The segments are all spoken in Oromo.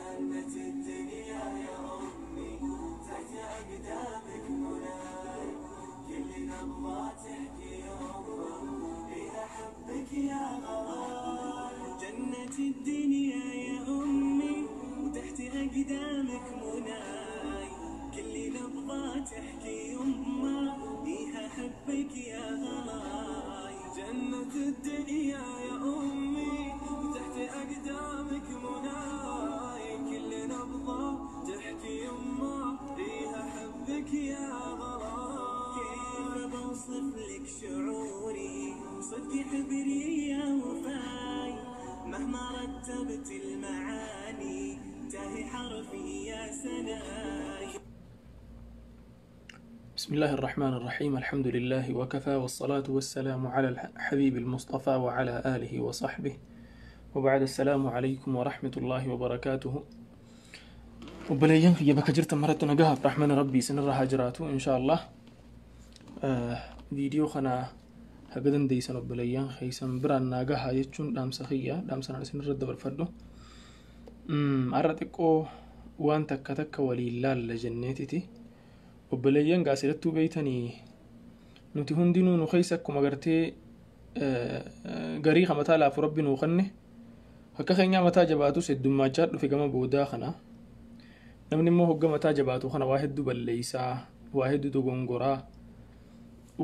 جنة الدنيا يا أمي تحت أقدامك مناي، كل نبضة تحكي يما فيها حبك يا غلاي. جنة الدنيا يا أمي وتحت أقدامك مناي، كل نبضة تحكي يما فيها حبك يا غلاي. جنة الدنيا يا أمي وتحت أقدامك مناي، كل نبضة تحكي يما فيها حبك يا غلاي. كيف بوصف لك شعوري صدقي حبري يا وفاي، مهما رتبت المعاني تاهي حرفي يا سناي. بسم الله الرحمن الرحيم. الحمد لله وكفى، والصلاة والسلام على الحبيب المصطفى وعلى آله وصحبه، وبعد. السلام عليكم ورحمة الله وبركاته. Obboleeyyan kiyya bakka jirtan maratti nagahaaf rahmana Rabbii isinirra haa jiraatu insha Allah. Viidiyoo kana haga dandeeysan obboleeyyan keessan biraan naa gahaa jechuun dhaamsa kiyya, dhaamsa naan isinirra dabarfadhu. Har'a xiqqoo waan takka takka waliin laalla jenneetiti. Obboleeyyan gaasirattuu beeytanii nuti hundinuu nu keessa akkuma gartee garii mataa laafu Rabbi nuu kanne, akka keenyaa mataa jabaatus heddummaachaa dhufe gama boodaa kana. Namni immoo hogga mataa jabaatu kana waa hedduu balleeysaa, waa hedduu dogongoraa,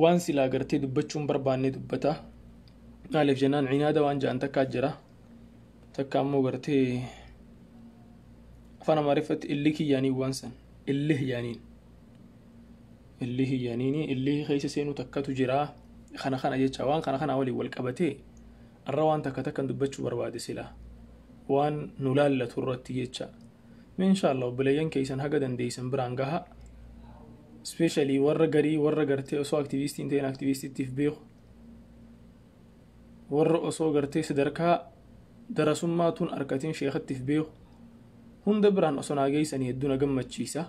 waan silaa gartee dubbachuun barbaanne dubbata. Maaliif jennaan cinaada waan ja'an takkaa jira. Takka ammoo gartee afaan Amaariffatti illikii yaaniin, waan san illih yaaniin. Illih yaaniini illih keessa seenuu takkatu jira. Kana kana jecha waan kana kana waliin wal qabatee arra waan takka takkan dubbachuu barbaade silaa waan nu laallatu irratti jecha. Insha Allah obboleeyyan keessan haga dandeeysan biraan gaha. Especially warra garii, warra gartee osoo aktivistii hin ta'in aktivistiittiif beeku, warra osoo gartee sadarkaa darasummaatuun argatiin sheekattiif beeku hunda biraan osoo naa geessanii hedduu na gammachiisa.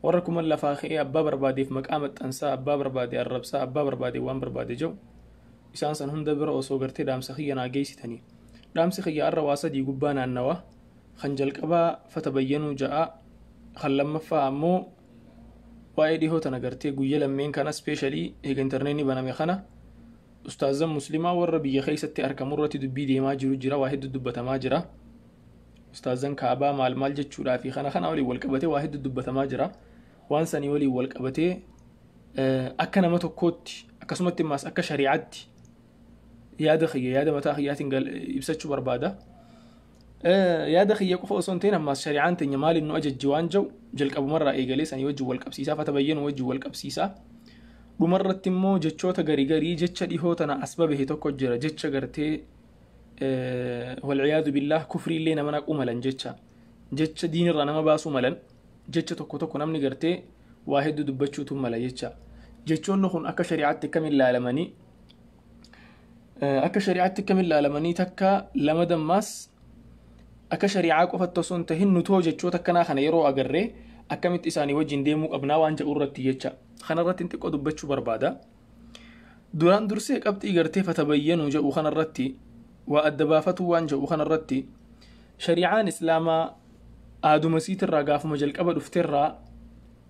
Warra kuman lafaa ka'ee abbaa barbaadeef maqaa maxxansaa, abbaa barbaade arrabsaa, abbaa barbaade waan barbaade jedhu, isaan san hunda bira osoo gartee dhaamsa kiyya naa geessitanii. Dhaamsi kiyya har'a waa sadii gubbaa naannawa. Kan jalqabaa fatabayyanuu ja'a. Kan lammaffaa ammoo waa'ee dhihoo tana gartee guyya lammeen kana, specially eega intarneetni baname kana, ustaazan muslimaa warra biyya keessatti argamu irratti dubbii deemaa jiru jira, waa hedduu dubbatamaa jira. Ustaazan kaabaa maal maal jechuudhaa fi kana kana waliin wal qabatee waa hedduu dubbatamaa jira. Waan sanii waliin wal qabatee akka nama tokkootti, akkasumatti immaas akka shari'aatti yaada kiyya, yaada mataa kiyyaatiin ibsachuu barbaada. Yaada kiyya qofa osoo hin ta'in ammaas shari'aan teenya maaliin nu ajajji waan jiru jalqabumarraa eegalee sanii wajjin wal qabsiisaa, fatabayyanu wajjin wal qabsiisaa. Dhumarratti immoo jechoota garii garii, jecha dhihoo tana as babahe tokko jira, jecha gartee walciyaadu billaah kufriillee nama naquu malan, jecha diinirraa nama baasuu malan, jecha tokko tokko namni gartee waa hedduu dubbachuutu mala jecha. Jechoonni kun akka shari'aatti akkamiin ilaalamanii, akka shari'aatti akkamiin ilaalamanii, takka lama dammaas akka shari'aa qofatti osoo hin tahin nutoo jechoota akkanaa kana yeroo agarree akkamitti isaanii wajjin deemuu qabnaa waan jedhu irratti jecha. Kanarratti xiqqoo dubbachuu barbaada. Duraan dursee qabxii gartee fatabayyanuu jedhu kanarratti, waa adda baafatuu waan jedhu kanarratti, shari'aan islaamaa aaduma siitirraa gaafuma jalqaba dhufterraa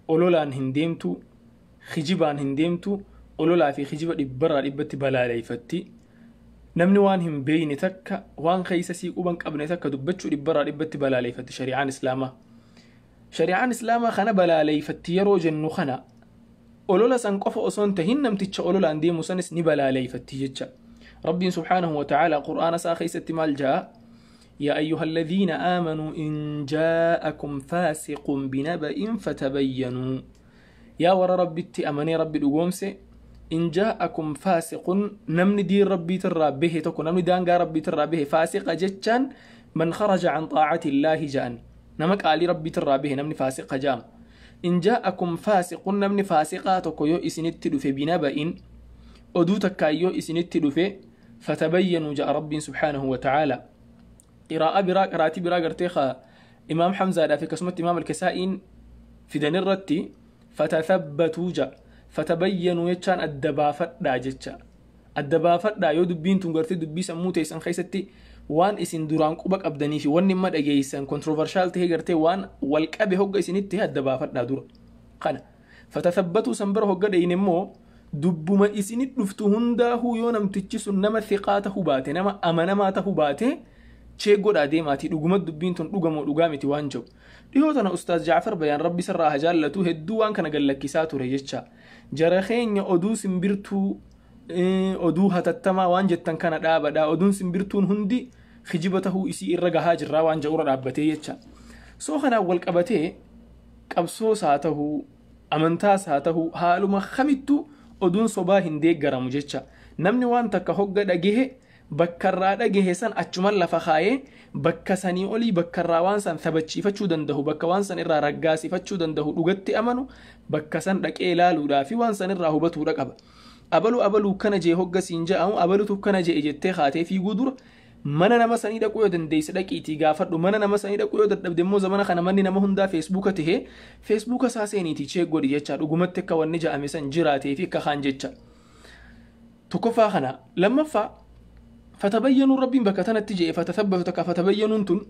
ololaan hin deemtu, kijibaan hin deemtu. Ololaa fi kijiba dhibbarraa dhibbatti balaaleeffatti. Namni waan hin beeyne takka, waan keessa sii quban qabne takka dubbachuu dhibbarraa dhibbatti balaaleeffatti shari'aan islaamaa. Shari'aan islaamaa kana balaaleeffatti yeroo jennu kana olola san qofa osoo hin tahin namticha ololaan deemu sanis ni balaaleeffatti jecha. Rabbiin subhaanahu wa ta'ala qur'aana isaa keessatti maal ja'a? يا أيها الذين آمنوا إن جاءكم فاسق بنبأ فتبينوا. يا ور ربي أمني ربي الأقومسي، إن جاءكم فاسق، نمني دين ربي ترى به تكون نمني دانقا ربي ترى به. فاسق جتشان من خرج عن طاعة الله جان نمك آلي ربي ترى به نمني فاسق جام. إن جاءكم فاسق، نمني فاسقة تكو إسنتدو في بنبأ أدو تكايو إسنتدو في فتبينوا جاء ربي سبحانه وتعالى. قراءة برا قراتي برا قرتيخا إمام حمزة في كسمة إمام الكسائين في دنرتي فتثبتوا جاء فتبينوا يتشان الدبافة جتشا الدبافة يو دبين تنقرتي دبي سمو تيسان خيستي وان اسن دوران قبك أبدني في وان نمد أجيسان controversial تهي قرتي وان والكأبي هوغا اسن تهي الدبافة دور قنا فتثبتوا سنبر هوغا دينمو دبما اسن دفتو هنده يو نمتجسو نما ثقاته باتي نما أمنماته باتي check godhaa deemaatii dhuguma dubbiin tun dhugamoo dhugaa miti waan jiru. Dhihoo tana Ustaaz Jaafar Bayaan Rabbi sirraa haa jaallatu hedduu waan kana gallakkisaa ture jecha. Jara keenya oduu simbirtuu oduu hatattamaa waan jettan kana dhaabadha. Oduun simbirtuun hundi kijiba tahuu isii irra gahaa jirraa waan jedhurra dhaabbatee jecha. Soo kanaan wal qabatee qabsoos haa tahuu amantaas haa tahuu haaluma kamittuu oduun sobaa hin deeggaramu jecha. Namni waan takka hogga dhagehe bakkarraa dhagehe san achuman lafa kaayee bakka sanii olii bakkarraa waan san sabachiifachuu danda'u, bakka waan san irraa raggaasifachuu danda'u dhugatti amanu bakka san dhaqee ilaaluudhaa fi waan san irraa hubatuudha qaba. Abalu abaluu kana jee hogga siin ja'amu abalutu kana jee jettee kaatee fiiguu dura mana nama sanii dhaquu yoo dandeesse dhaqiitii gaafadhu. Mana nama sanii dhaquu yoo dadhabde immoo zamana kana manni nama hundaa feesbuuka tahee feesbuuka isaa seeniitii check godhi jecha dhugumatti akka wanni ja'ame san jiraatee fi akka kaan jecha. Tokkoffaa kana. Lammaffaa فتبينوا ربي بكتنا تجي فتثبتوا فتبينوا انتم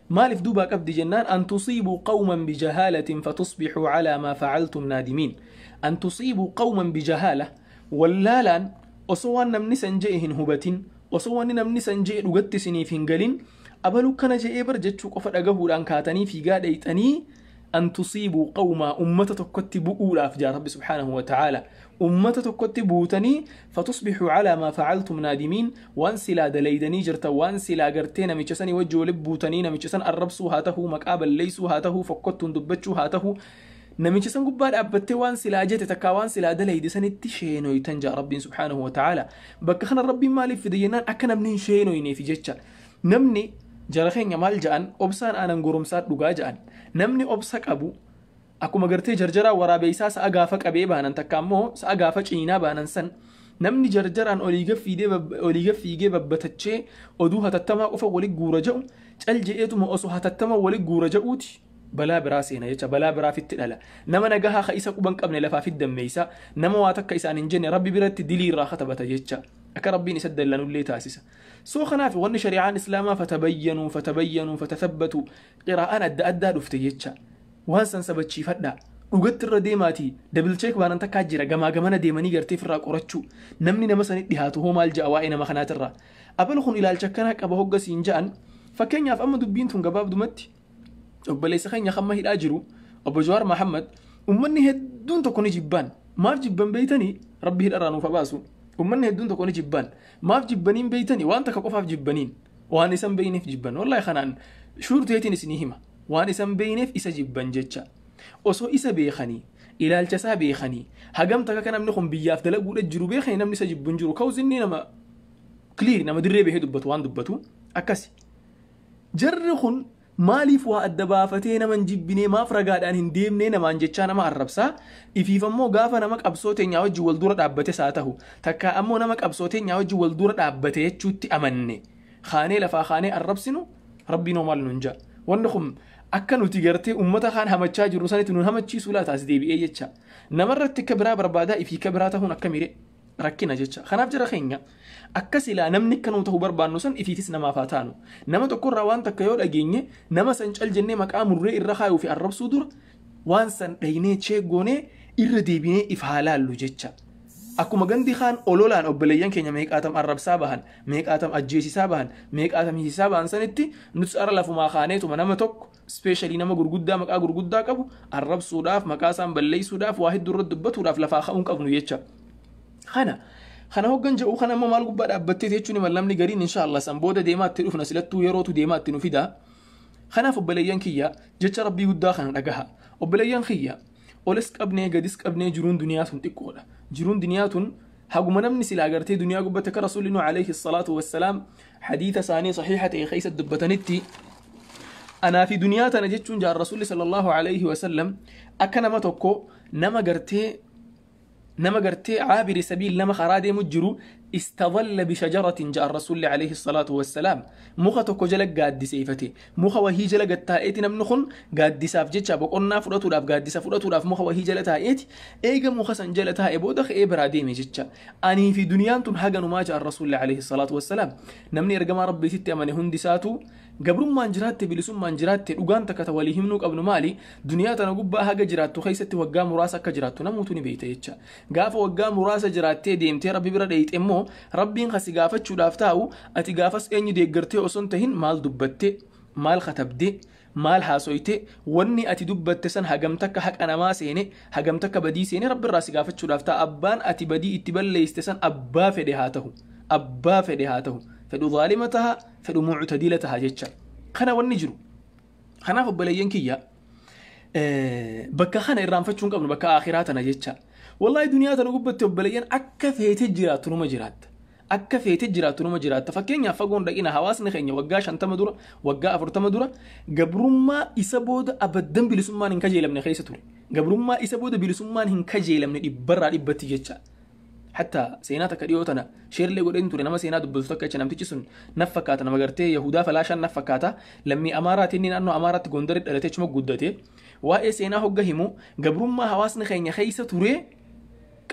مالف دوبا قبد جنان أن تصيبوا قوما بجهالة فتصبحوا على ما فعلتم نادمين. أن تصيبوا قوما بجهالة ولالا أصوان نمنسا جئهن هبتين أصوان نمنسا جئ رغتسني فينغلين أبلو كان جئ برجتشو قفت أقهو لأنكاتني في قاديتني أن تصيبوا قوما أمة تكتبوا أفجار رب سبحانه وتعالى أمة تكتبوتني فتصبحوا على ما فعلتم نادمين. وانسلا دليدني جرت وانسلا قرتين ميتشسني وجو لبوتني نميتشسن الربسو هاته مكابل ليسو هاته فكتن دبتشو هاته نميتشسن قبال أبتي وانسلا جت تكا وانسلا دليدسن التشينو يتنجا رب سبحانه وتعالى بكخنا ربي مالي في دينان أكنا منين شينو يني في جتشا نمني جرخين مال جان أبسان أنا نقرم سات لقا جان namni obsa qabu akkuma gartee jarjaraa waraabeysaa sa'a gaafa qabee baanan takka ammoo sa'a gaafa ciniinaa baanan san namni jarjaraan olii gaffiigee babbatachee oduu hatattamaa qofa wali guura ja'u cal je'eetuma osoo hatattama wali guura ja'uuti balaa biraa seena jecha balaa biraa fitti dhala. Nama nagahaa ka isa quban qabne lafaa fidammeeysa nama waa takka isaan hin jenne rabbi biratti dilii irraa katabata jecha akka rabbiin isa dallanullee taasisa. Soo kanaaf wanni shari'aan islaamaa fatabayyanuu fatabayyanuu fatathabbatuu qiraa'aan adda addaa dhufte jecha waan san sabachiifadhaa dhugatti irra deemaatii dabilcheek baanan takkaa jira gamaa gamana deemanii gartee firraa qorachuu namni nama sanitti dhihaatu hoo maal ja'a waa'ee nama kanaatirraa abal kun ilaalcha akkanaa qaba hogga siin ja'an. Fakkeenyaaf amma dubbiin tun gabaabdumatti obboleessa keenya hamma hidhaa jiru obbo Jawaar Mahammad ummanni hedduun tokko ni jibban. Maaf jibban beeytanii? Rabbi hidharraa nuuf baasu. Ummanni hedduun tokko ni jibban. Maaf jibbaniin beeytanii? Waan takka qofaaf jibbaniin waan isan beeyneef jibban. Wallahi kanaan shuurteetiin isinii hima waan isan beeyneef isa jibban jecha. Osoo isa beekanii ilaalcha isaa beekanii hagam takka kan namni kun biyyaaf dalaguudha jiru beekanii namni isa jibbu hin jiru. Kawzinni nama clear nama dirree bahee dubbatu waan dubbatu akkasi. Jarri kun maaliif waa adda baafatee nama hin jibbinee maaf ragaadhaan hin deemnee namaan jechaa nama arrabsaa ifiif ammoo gaafa nama qabsoo teenyaa wajjin wal dura dhaabbate saa tahu takka ammoo nama qabsoo teenyaa wajjin wal dura dhaabbate jechuutti amanne kaanee lafaa kaanee arrabsinu rabbiin hoo maal nuun ja'a. Wanni kun akka nuti gartee uummata kaan hamachaa jirru sanitti nun hamachiisuu laata as deebi'ee jecha namarratti akka biraa barbaadaa ifii akka biraa tahuun akka miire Rakkina jecha. Kanaaf jara keenya, akka silaa namni akka nuu ta'uu barbaannu san ifiifis namaaf haa taanu. Nama tokkorraa waan takka yoo dhageenye, nama san cal jennee maqaa murree irra kaayuu fi arrabsuu dura waan san dhaynee cheeggoonee irra deebinee if haa laallu jecha. Akkuma gandi kaan ololaan obboleeyyan keenya meeqaatam arrabsaa bahan, meeqaatam ajjeesisaa bahan, meeqaatam hiisisaa bahan sanitti, nuti ara lafumaa kaaneetuma nama tokko, especially nama gurguddaa maqaa gurguddaa qabu arrabsuudhaaf, maqaa isaan balleessuudhaaf, waa hedduu irratti dubbatuudhaaf lafaa ka'uun qabnu jecha. Kana hoggan jedhu, kana ammoo maal gubbaa dhaabbattee jechuun namni gariin, insha Allah san booda deemaa itti dhufna, silattuu yerootu deemaa itti nu fida. Kanaaf obboleeyyan kiyya, jecha Rabbii guddaa kana dhagaha. Obboleeyyan kiyya, olis qabnee gadis qabnee jiruun duniyaa tun xiqqoodha. Jiruun duniyaa tun haguma namni silaa gartee duniyaa gubbatti akka Rasuulli nu alayhi salaatu wassalaam hadiisa isaanii sahiiha ta'e keessa dubbatanitti, anaa fi duniyaa tana jechuun jaan Rasuulli sallallahu alayhi wasallam akka nama tokko, nama gartee caabiri sabiil, nama karaa deemu jiru, istadalla bishajaratin ja'an Rasuulli alayhi salaatu wassalaam, muka tokko jala gaaddiseeffate, muka wahii jala gattaa'eeti. Namni kun gaaddisaaf jecha boqonnaa fudhatuudhaaf, gaaddisa fudhatuudhaaf muka wahii jala taa'eeti. Eega muka san jala taa'e booda ka'ee biraa deeme jecha. Anii fi duniyaan tun haganumaa ja'an Rasuulli alayhi salaatu wassalaam. Namni ergamaa Rabbiititti amane hundisaatu gabrummaan jiraatte, bilisummaan jiraatte, dhugaan takka ta walii himnuu qabnu maali? Duniyaa tana gubbaa haga jiraattu keessatti waggaa muraasa akka jiraattu namuutu ni beekta jecha. Gaafa waggaa muraasa jiraattee deemtee Rabbi bira dheeyxe immoo, Rabbiin kasi gaafachuudhaaf taa'u ati gaafas eenyu deeggartee osoo hin tahin, maal dubbatte, maal katabde, maal haasoyte, wanni ati dubbatte san hagam takka haqa namaa seene, hagam takka badii seene, Rabbi irraa si gaafachuudhaaf ta'a. Abbaan ati badii itti balleeyste san abbaa fedhe haa ta'u, abbaa fedhe haa ta'u, fedhu zaalima taha, fedhu muctadila taha jecha. Kana wanni jiru. Kanaaf obboleeyyan kiyya, bakka kana irraanfachuu hin qabnu, bakka akhiraa tana jecha. Wallaahi, duniyaa tana gubbatti obboleeyyan, akka feete jiraattu numa jiraatta, akka feete jiraattu numa jiraatta. Fakkeenyaaf, fagoon dhaqina, hawaasni keenya waggaa 50 dura, waggaa 40 dura gabrummaa isa booda abaddan bilisummaan hin kajeelamne keessa ture. Gabrummaa isa booda bilisummaan hin kajeelamne dhibbarraa dhibbatti jecha. Hatta seenaa takka dhiyoo tana sheerlee godheen ture, nama seenaa dubbatu takka jecha. Namtichi sun naf fakkaata nama gartee Yahudaa Falaashaan naf fakkaata, lammii Amaaraati. Inni naannoo Amaaraatti Gondaritti dhalatee achuma guddate. Waa'ee seenaa hogga himu, gabrummaa hawaasni keenya keessa ture,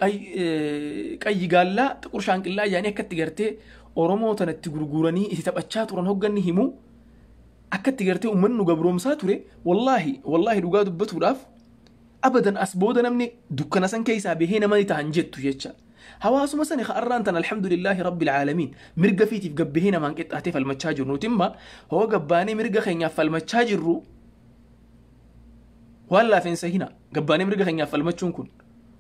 qayyi gaallaa xuqur shaanqillaa jedhanii akkatti gartee Oromoo tanatti gurguranii itti taphachaa turan hogganni himu, akkatti gartee uummanni nu gabroomsaa ture, wallaahi wallaahi, dhugaa dubbatuudhaaf abadan as booda namni dukkana san keessaa bahee nama ni tahan jettu jecha. Hawaasuma sani har'aan tan, alhamdulillaahi rabbil aalamiin, mirga fiitiif gabbahee namaan qixxaatee falmachaa jiru. Nuti imma hoo gabbaanee mirga keenyaaf falmachaa jirru waan laafeensa hina. Gabbaanee mirga keenyaaf falmachuun kun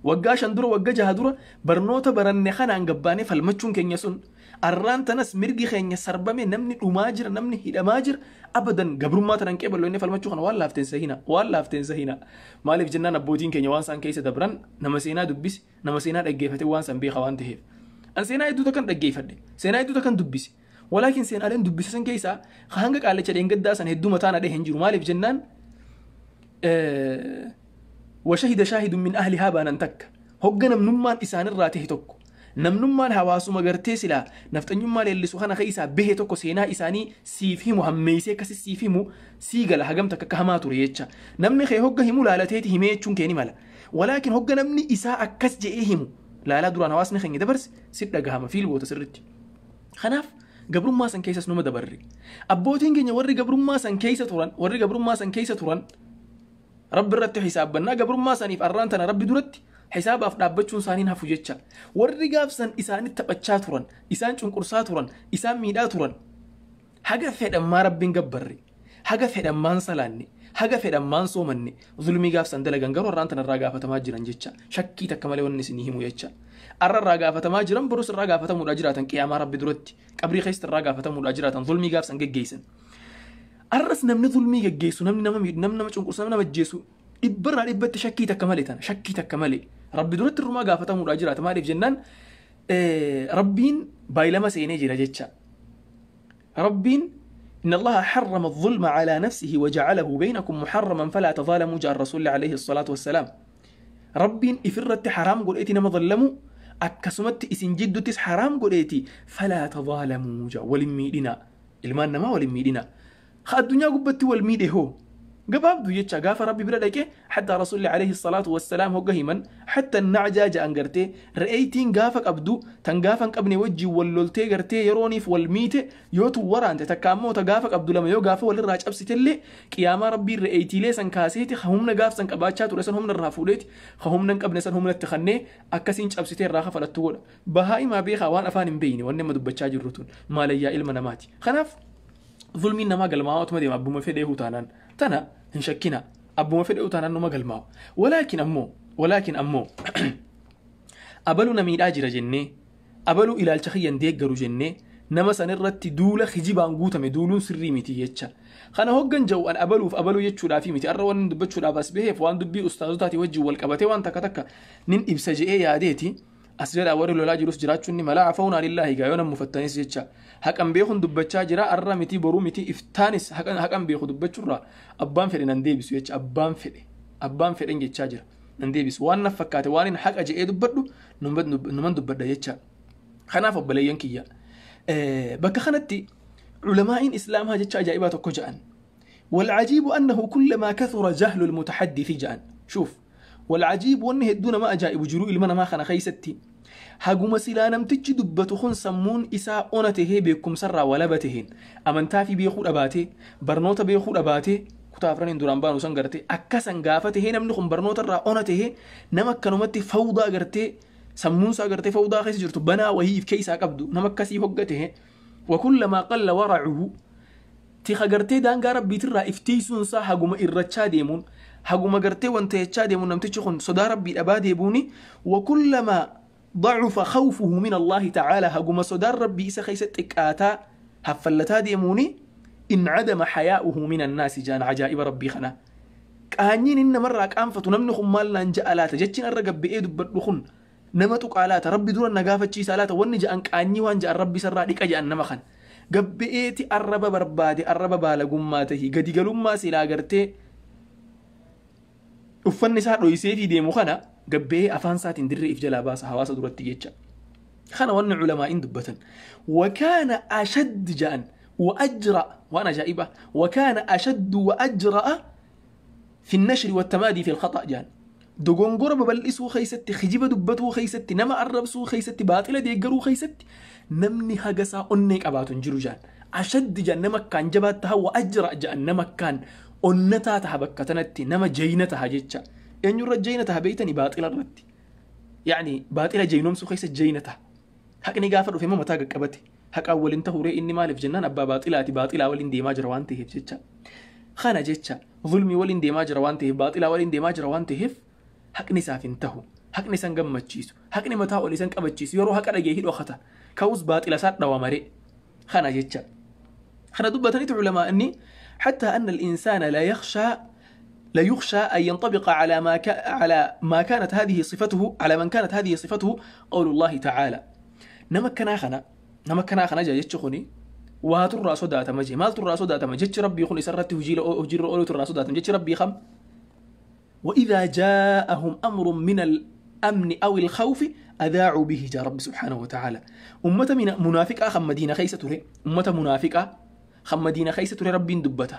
waggaa 5 dura, waggaa 6 dura barnoota baranne kanaan gabbaanee falmachuun keenya sun, arraan tanas mirgi keenya sarbame, namni dhumaa jira, namni hidhamaa jira, abadan gabrummaa tanan qeeballu inni falmachuu kana waan laafteensa hina, waan laafteensa hina. Maaliif jennaan, abbootiin keenya waan isaan keessa dabran nama seenaa dubbise, nama seenaa dhaggeeffate waan san beeka waan ta'eef. An seenaa hedduu takkan dhaggeeffadhe, seenaa hedduu takkan dubbise, walaakin seenaaleen dubbise san keessaa hanga qaalicha dheengaddaa san hedduu mataa na hin jiru. Maaliif jennaan, وشهد شاهد من أهلها baanan takka hogga namnummaan isaanirraa tahe tokko, namnummaan hawaasuma gartee silaa nafxanyummaa leellisu kana keessaa bahe tokko seenaa isaanii siif himu, hammeessee akkasi siif himu, sii gala hagam takka akka hamaa ture jecha. Namni kee hogga himu laalateeti himee jechuun kee ni mala, walaakin hogga namni isaa akkas je'ee himu laalaa duraan hawaasni keenya dabarse si dhagahama fiilgoota sirritti. Kanaaf gabrummaa san keessas numa dabarre. Abbootiin keenya warri gabrummaa san keessa turan, warri gabrummaa san keessa turan Rabbi irratti hisaabbannaa gabrummaa saniif arraan tana Rabbi duratti hisaabaaf dhaabbachuun isaaniin hafu jecha. Warri gaafsan isaanitti taphachaa turan, isaan cunqursaa turan, isaan miidhaa turan, haga fedhammaa Rabbiin gabbarre, haga fedhammaan salaanne, haga fedhammaan soomanne, zulmii gaafsan dalagan garuu arraan tana irraa gaafatamaa jiran jecha. Shakkii takka malee wanni isinii himu jecha, arra irraa gaafatamaa jiran, borus irraa gaafatamuudhaa jiraatan, qiyaamaa Rabbi duratti qabrii keessa irraa gaafatamuudhaa jiraatan zulmii gaafsan geggeessan. Arras namni zulmii geggeessu, namni nama miidhu, namni nama cunqursu, namni nama ajjeesu, dhibbarraa dhibbatti, shakkii takka malee tana, shakkii takka malee Rabbi duratti irrumaa gaafatamuudhaa jiraata. Maaliif jennaan, Rabbiin baay'ilama seenee jira jecha. Rabbiin إن الله حرم الظلم على نفسه وجعله بينكم محرما فلا تظالموا جاء الرسول عليه الصلاة والسلام. ربين إفرت حرام قلت نما ظلموا، akkasumatti isin jidduttis haraam godheeti، فلا تظالموا jaa. Walin miidhina, ilmaan namaa walin miidhina. Ha addunyaa gubbatti wal miidhe hoo Gabaabduu jecha gaafa Rabbi bira dhaqe, hatta Rasuulli alayhi salaatu wassalaam hogga himan, hatta nacjaa ja'an gartee re'eeytiin gaafa qabdu tan gaafa hin qabne wajjin wal loltee gartee yerooniif wal miite, yoo tun waraante takka ammoo ta gaafa qabdu lama yoo gaafa walirraa cabsitellee, qiyaamaa Rabbiin re'eeytiilee san kaaseeti ka humna gaaf san qabaachaa ture san humna irraa fuudheeti ka humna hin qabne san humna itti kannee akkasiin cabsitee irraa kafalattu godha. Bahaa'imaa beekaa, waan afaan hin beeyne wanni amma dubbachaa jirru tun maalayyaa ilma namaati. Kanaaf zulmiin namaa galmaa'aa deema, abbuma fedhee taanaan tana hin shakkina, abbuma fedhee taanaan numa galmaa'u. Walaakin ammoo abalu na miidhaa jira jennee, abalu ilaalcha kiyyan deeggaru jennee nama sanirratti duula kijibaan guutame duuluun sirrii miti jecha. Kana hoggan ja'u an abaluuf abaluu jechuudhaafi miti. Arra waan dubbachuudhaaf as baheef waan dubbii ustaazotaati wajjin wal qabatee waan takka takka nin ibsa je'ee yaadeeti. As jedha, warri lolaa jirus jiraachuun ni mala. Afawnaa lillaahi gaa yoo nan mufattanis jecha. Haqan beekuun dubbachaa jira. Arra miti, boruu miti, iftaanis haqan beeku dubbachuurraa abbaan fedhe nan deebisu jecha. Abbaan fedhen jechaa jira, nan deebisu. Waan naf fakkaate, waan hin haqa je'ee dubbadhu numan dubbadha jecha. Kanaaf obboleeyyan kiyya, bakka kanatti culamaa'iin islaamaa jecha ajaa'ibaa tokko ja'an. والعجيب أنه كلما كثر جهل المتحدث جأن. شوف، والعجيب وأنه هدونا ما أجائب جرو إلما ما خنا خيستي، haguma silaa namtichi dubbatu kun sammuun isaa ona tahee beekumsarraa walaba taheen, amantaa fi beekuu dhabaatee, barnoota beekuu dhabaatee, kutaa afraniin duraan baanu san gartee akkasan gaafa tahee, namni kun barnoota irraa ona tahee, nama akkanumatti fawdaa gartee sammuunsaa gartee fawdaa keessa jirtu, banaa wahiif keessaa qabdu, nama akkasii hogga tahee, وكلما قل ورعه، tika gartee daangaa rabbiitirraa iftiisuunsaa haguma irrachaa deemuun, haguma gartee wanta jechaa deemuun, namtichi kun sodaa rabbii dhabaa deebuuni, وكلما ضعف خوفه من الله تعالى، haguma sodaan rabbii isa keessa xiqqaataa haffallataa deemuuni, انعدم حياؤه من الناس jaan. Ajaa'iba rabbii kana! Qaanyiin inni namarraa qaanfatu, namni kun maal naan ja'a laata, jechiin irra gabbi'ee dubbadhu kun nama tuqaa laata, rabbi dura na gaafachiisaa laata, wanni ja'an qaanyii waan ja'an rabbi isarraa dhiqa ja'an. Nama kana gabbi'eeti arraba barbaade, arraba baalagummaa tahii gadi galummaa silaa gartee uffanni isaa dhoysee fi deemu kana gabbi'ee afaan isaatiin dirree if jalaa baasa hawaasa duratti jecha. Kana wanni culamaa'in dubbatan. وكان أشد ja'an وأجرأ، وأنا جائبة، وكان أشد وأجرأ في النشر والتمادي في الخطأ ja'an. Dogongora babal'isuu keeysatti, kijiba dubbatuu keeysatti, nama arrabsuu keeysatti, baaxila deeggaruu keeysatti namni hagasaa onnee qabaatu hin jiru jaan. أشد jaan, nama akkaan jabaat taha, وأجرأ jaan, nama akkaan onnataa taha bakka tanatti, nama jeyna taha jecha. Eenyurra jeyna taha beeytani? Baaxila irratti. يعني baaxila jeynoomsuu keessa jeyna taha. Haqni gaafa dhufe immoo mataa qaqqabate. Haqaan waliin tahuree inni maaliif jennaan abbaa baaxilaati, baaxilaa waliin deemaa jira waan ta'eef jecha. Kana jecha zulmii waliin deemaa jira waan ta'eef, baaxilaa waliin deemaa jira waan ta'eef, haqni isaaf hin tahu. Haqni isan gammachiisu. Haqni mataa ol isan qabachiisu. Yeroo haqa dhagee hidhokata. Ka'us baaxila isaa dhawa maree. Kana jecha. Kana dubbataniitu culamaa inni حتى أن الإنسان لا يخشى أن ينطبق على ما كانت هذه صفته، على من كانت هذه صفته قول الله تعالى. نما كنا خنا جا يتشخني واتر sodaatama jee. Maaltu irraa sodaatama? Jechi rabbii kun isarratti hojiirra oolutu irraa sodaatama. Jechi rabbii kam? وإذا جاءهم أمر من الأمن أو الخوف أذاعوا به jaa رب سبحانه وتعالى. أمة من منافقة خم مدينة خيسة تري، أمة منافقة خم مدينة خيسة تري ربي دبته،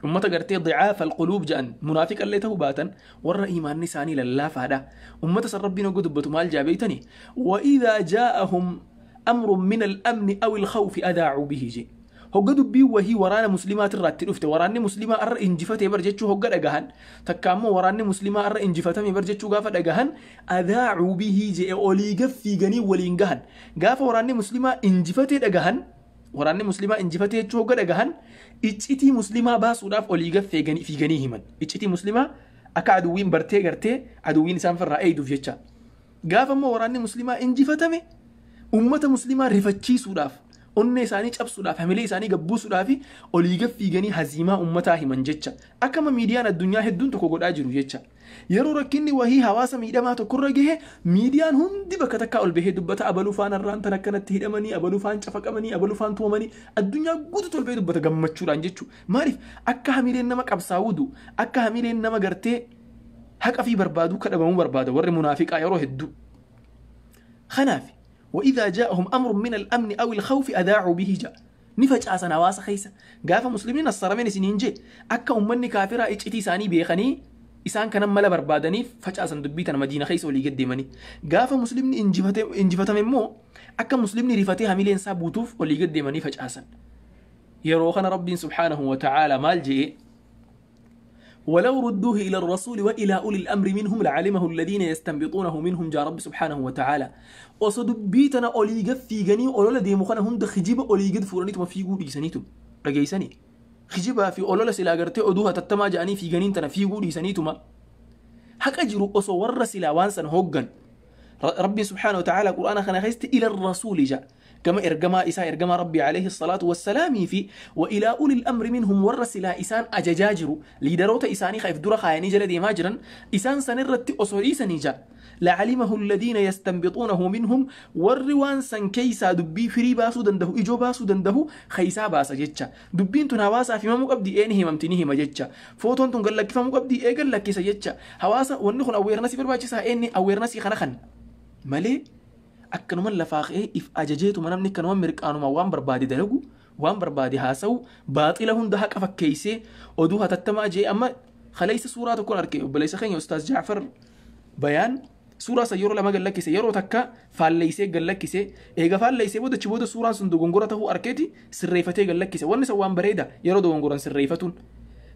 أمة قرتي ضعاف القلوب جأن، منافق اللي باتا ور إيمان نساني لله فهذا أمة سر ربي نقول دبته. مال جابيتني؟ وإذا جاءهم أمر من الأمن أو الخوف أذاعوا به جي. Hogga dubbii wahii waraana muslimaa irratti dhufte, waraanni muslimaa arra injifatee bar jechuu hogga dhagahan, takka ammoo waraanni muslimaa arra injifatame bar jechuu gaafa dhagahan, أذاعوا به je'e, olii gaf fiiganii waliin gahan. Gaafa waraanni muslimaa injifatee dhagahan, waraanni muslimaa injifatee jechuu hogga dhagahan, iccitii muslimaa baasuudhaaf olii gaf fiiganii himan. Iccitii muslimaa akka aduwwiin bartee gartee aduwwiin isaan farraa eeyduuf jecha. Gaafa immoo waraanni muslimaa injifatame, ummata muslimaa rifachiisuudhaaf, onnee isaanii cabsuudhaaf, hamilee isaanii gabbuusuudhaaf olii gaf fiiganii haziimaa ummataa himan jecha. Akkama miidiyaan addunyaa hedduun tokko godhaa jiru jecha. Yeroo rakkinni wahii hawaasa miidhamaa tokkorra gahe, miidiyaan hundi bakka takkaa ol bahee dubbata. Abaluu faan arraan tan akkanatti hidhamanii, abaluu faan cafaqamanii, abaluu faan tuumanii, addunyaa guutuutu ol bahee dubbata gammachuudhaan jechuudha. Maaliif? Akka hamileen nama qabsaa'uudu, akka hamileen nama gartee haqa fi barbaaduu kadhabamuu barbaada warri munaafiqaa yeroo hedduu. Kanaaf وإذا جاءهم أمر من الأمن أو الخوف أذاعوا به جاء. Ni facaasan hawaasa keessa. Gaafa muslimni nassarameen isiniin jee, akka ummanni kaafiraa iccitii isaanii beekanii isaan kanan mala barbaadaniif facaasan dubbii tana Madiina keessa olii gad deemanii. Gaafa muslimni injifatame immoo akka muslimni rifatee hamileen isaa buutuuf olii gad deemanii facaasan. Yeroo kana Rabbiin subhaanahu wa ta'aala maal je'e? ولو ردوه إلى الرسول وإلى أولي الأمر منهم لعلمه الذين يستنبطونه منهم. جاء رب سبحانه وتعالى osoo dubbii tana olii gad fiiganii olola deemu kana hunda kijiba olii gad fuudhaniituma fiiguu dhiisaniitu, dhageessanii, kijibaa fi olola silaa gartee oduu hatattamaa jedhanii fiiganiin tana fiiguu dhiisaniituma haqa jiru osoo warra silaa waan san hooggan. Rabbiin subhaanahu wa ta'ala Qur'aana kana keessatti إلى الرسول ja'a, gama ergamaa isaa, ergamaa Rabbii عليه الصلاة والسلام fi وإلى أولي الأمر منهم, warra silaa isaan ajajaa jiru, leaderoota isaanii if dura kaayanii jala deemaa jiran, isaan san irratti osoo dhiisanii ja'a, لعلمه الذين يستنبطونه منهم, warri waan san keeysaa dubbii firii baasuu dandahu, ijoo baasuu dandahu keeysaa baasa jecha. Dubbiin tun hawaasaaf himamuu qabdi, een himamti, ni hima jecha. Footoon tun gallakkifamuu qabdi, ee gallakkisa jecha. Hawaasa wanni kun awarenessii barbaachisaa, eenni awarenessii kana kan malee akkanuman lafaa ka'ee if ajajeetuma namni akkanuman mirqaanuma waan barbaade dalagu, waan barbaade haasa'u, baaxila hunda haqa fakkeeysee oduu hatattamaa jee. Amma kaleessa suuraa tokkoon arge. Obboleessa keenya Ustaaz Jaafar Bayaan suuraa san yeroo lama gallakkise. Yeroo takka faalleysee gallakkise. Eega faalleysee booda, achi booda suuraan sun dogongora ta'uu arkeeti sirreeffatee gallakkise. Wanni san waan bareeda, yeroo dogongoran sirreeffatuun.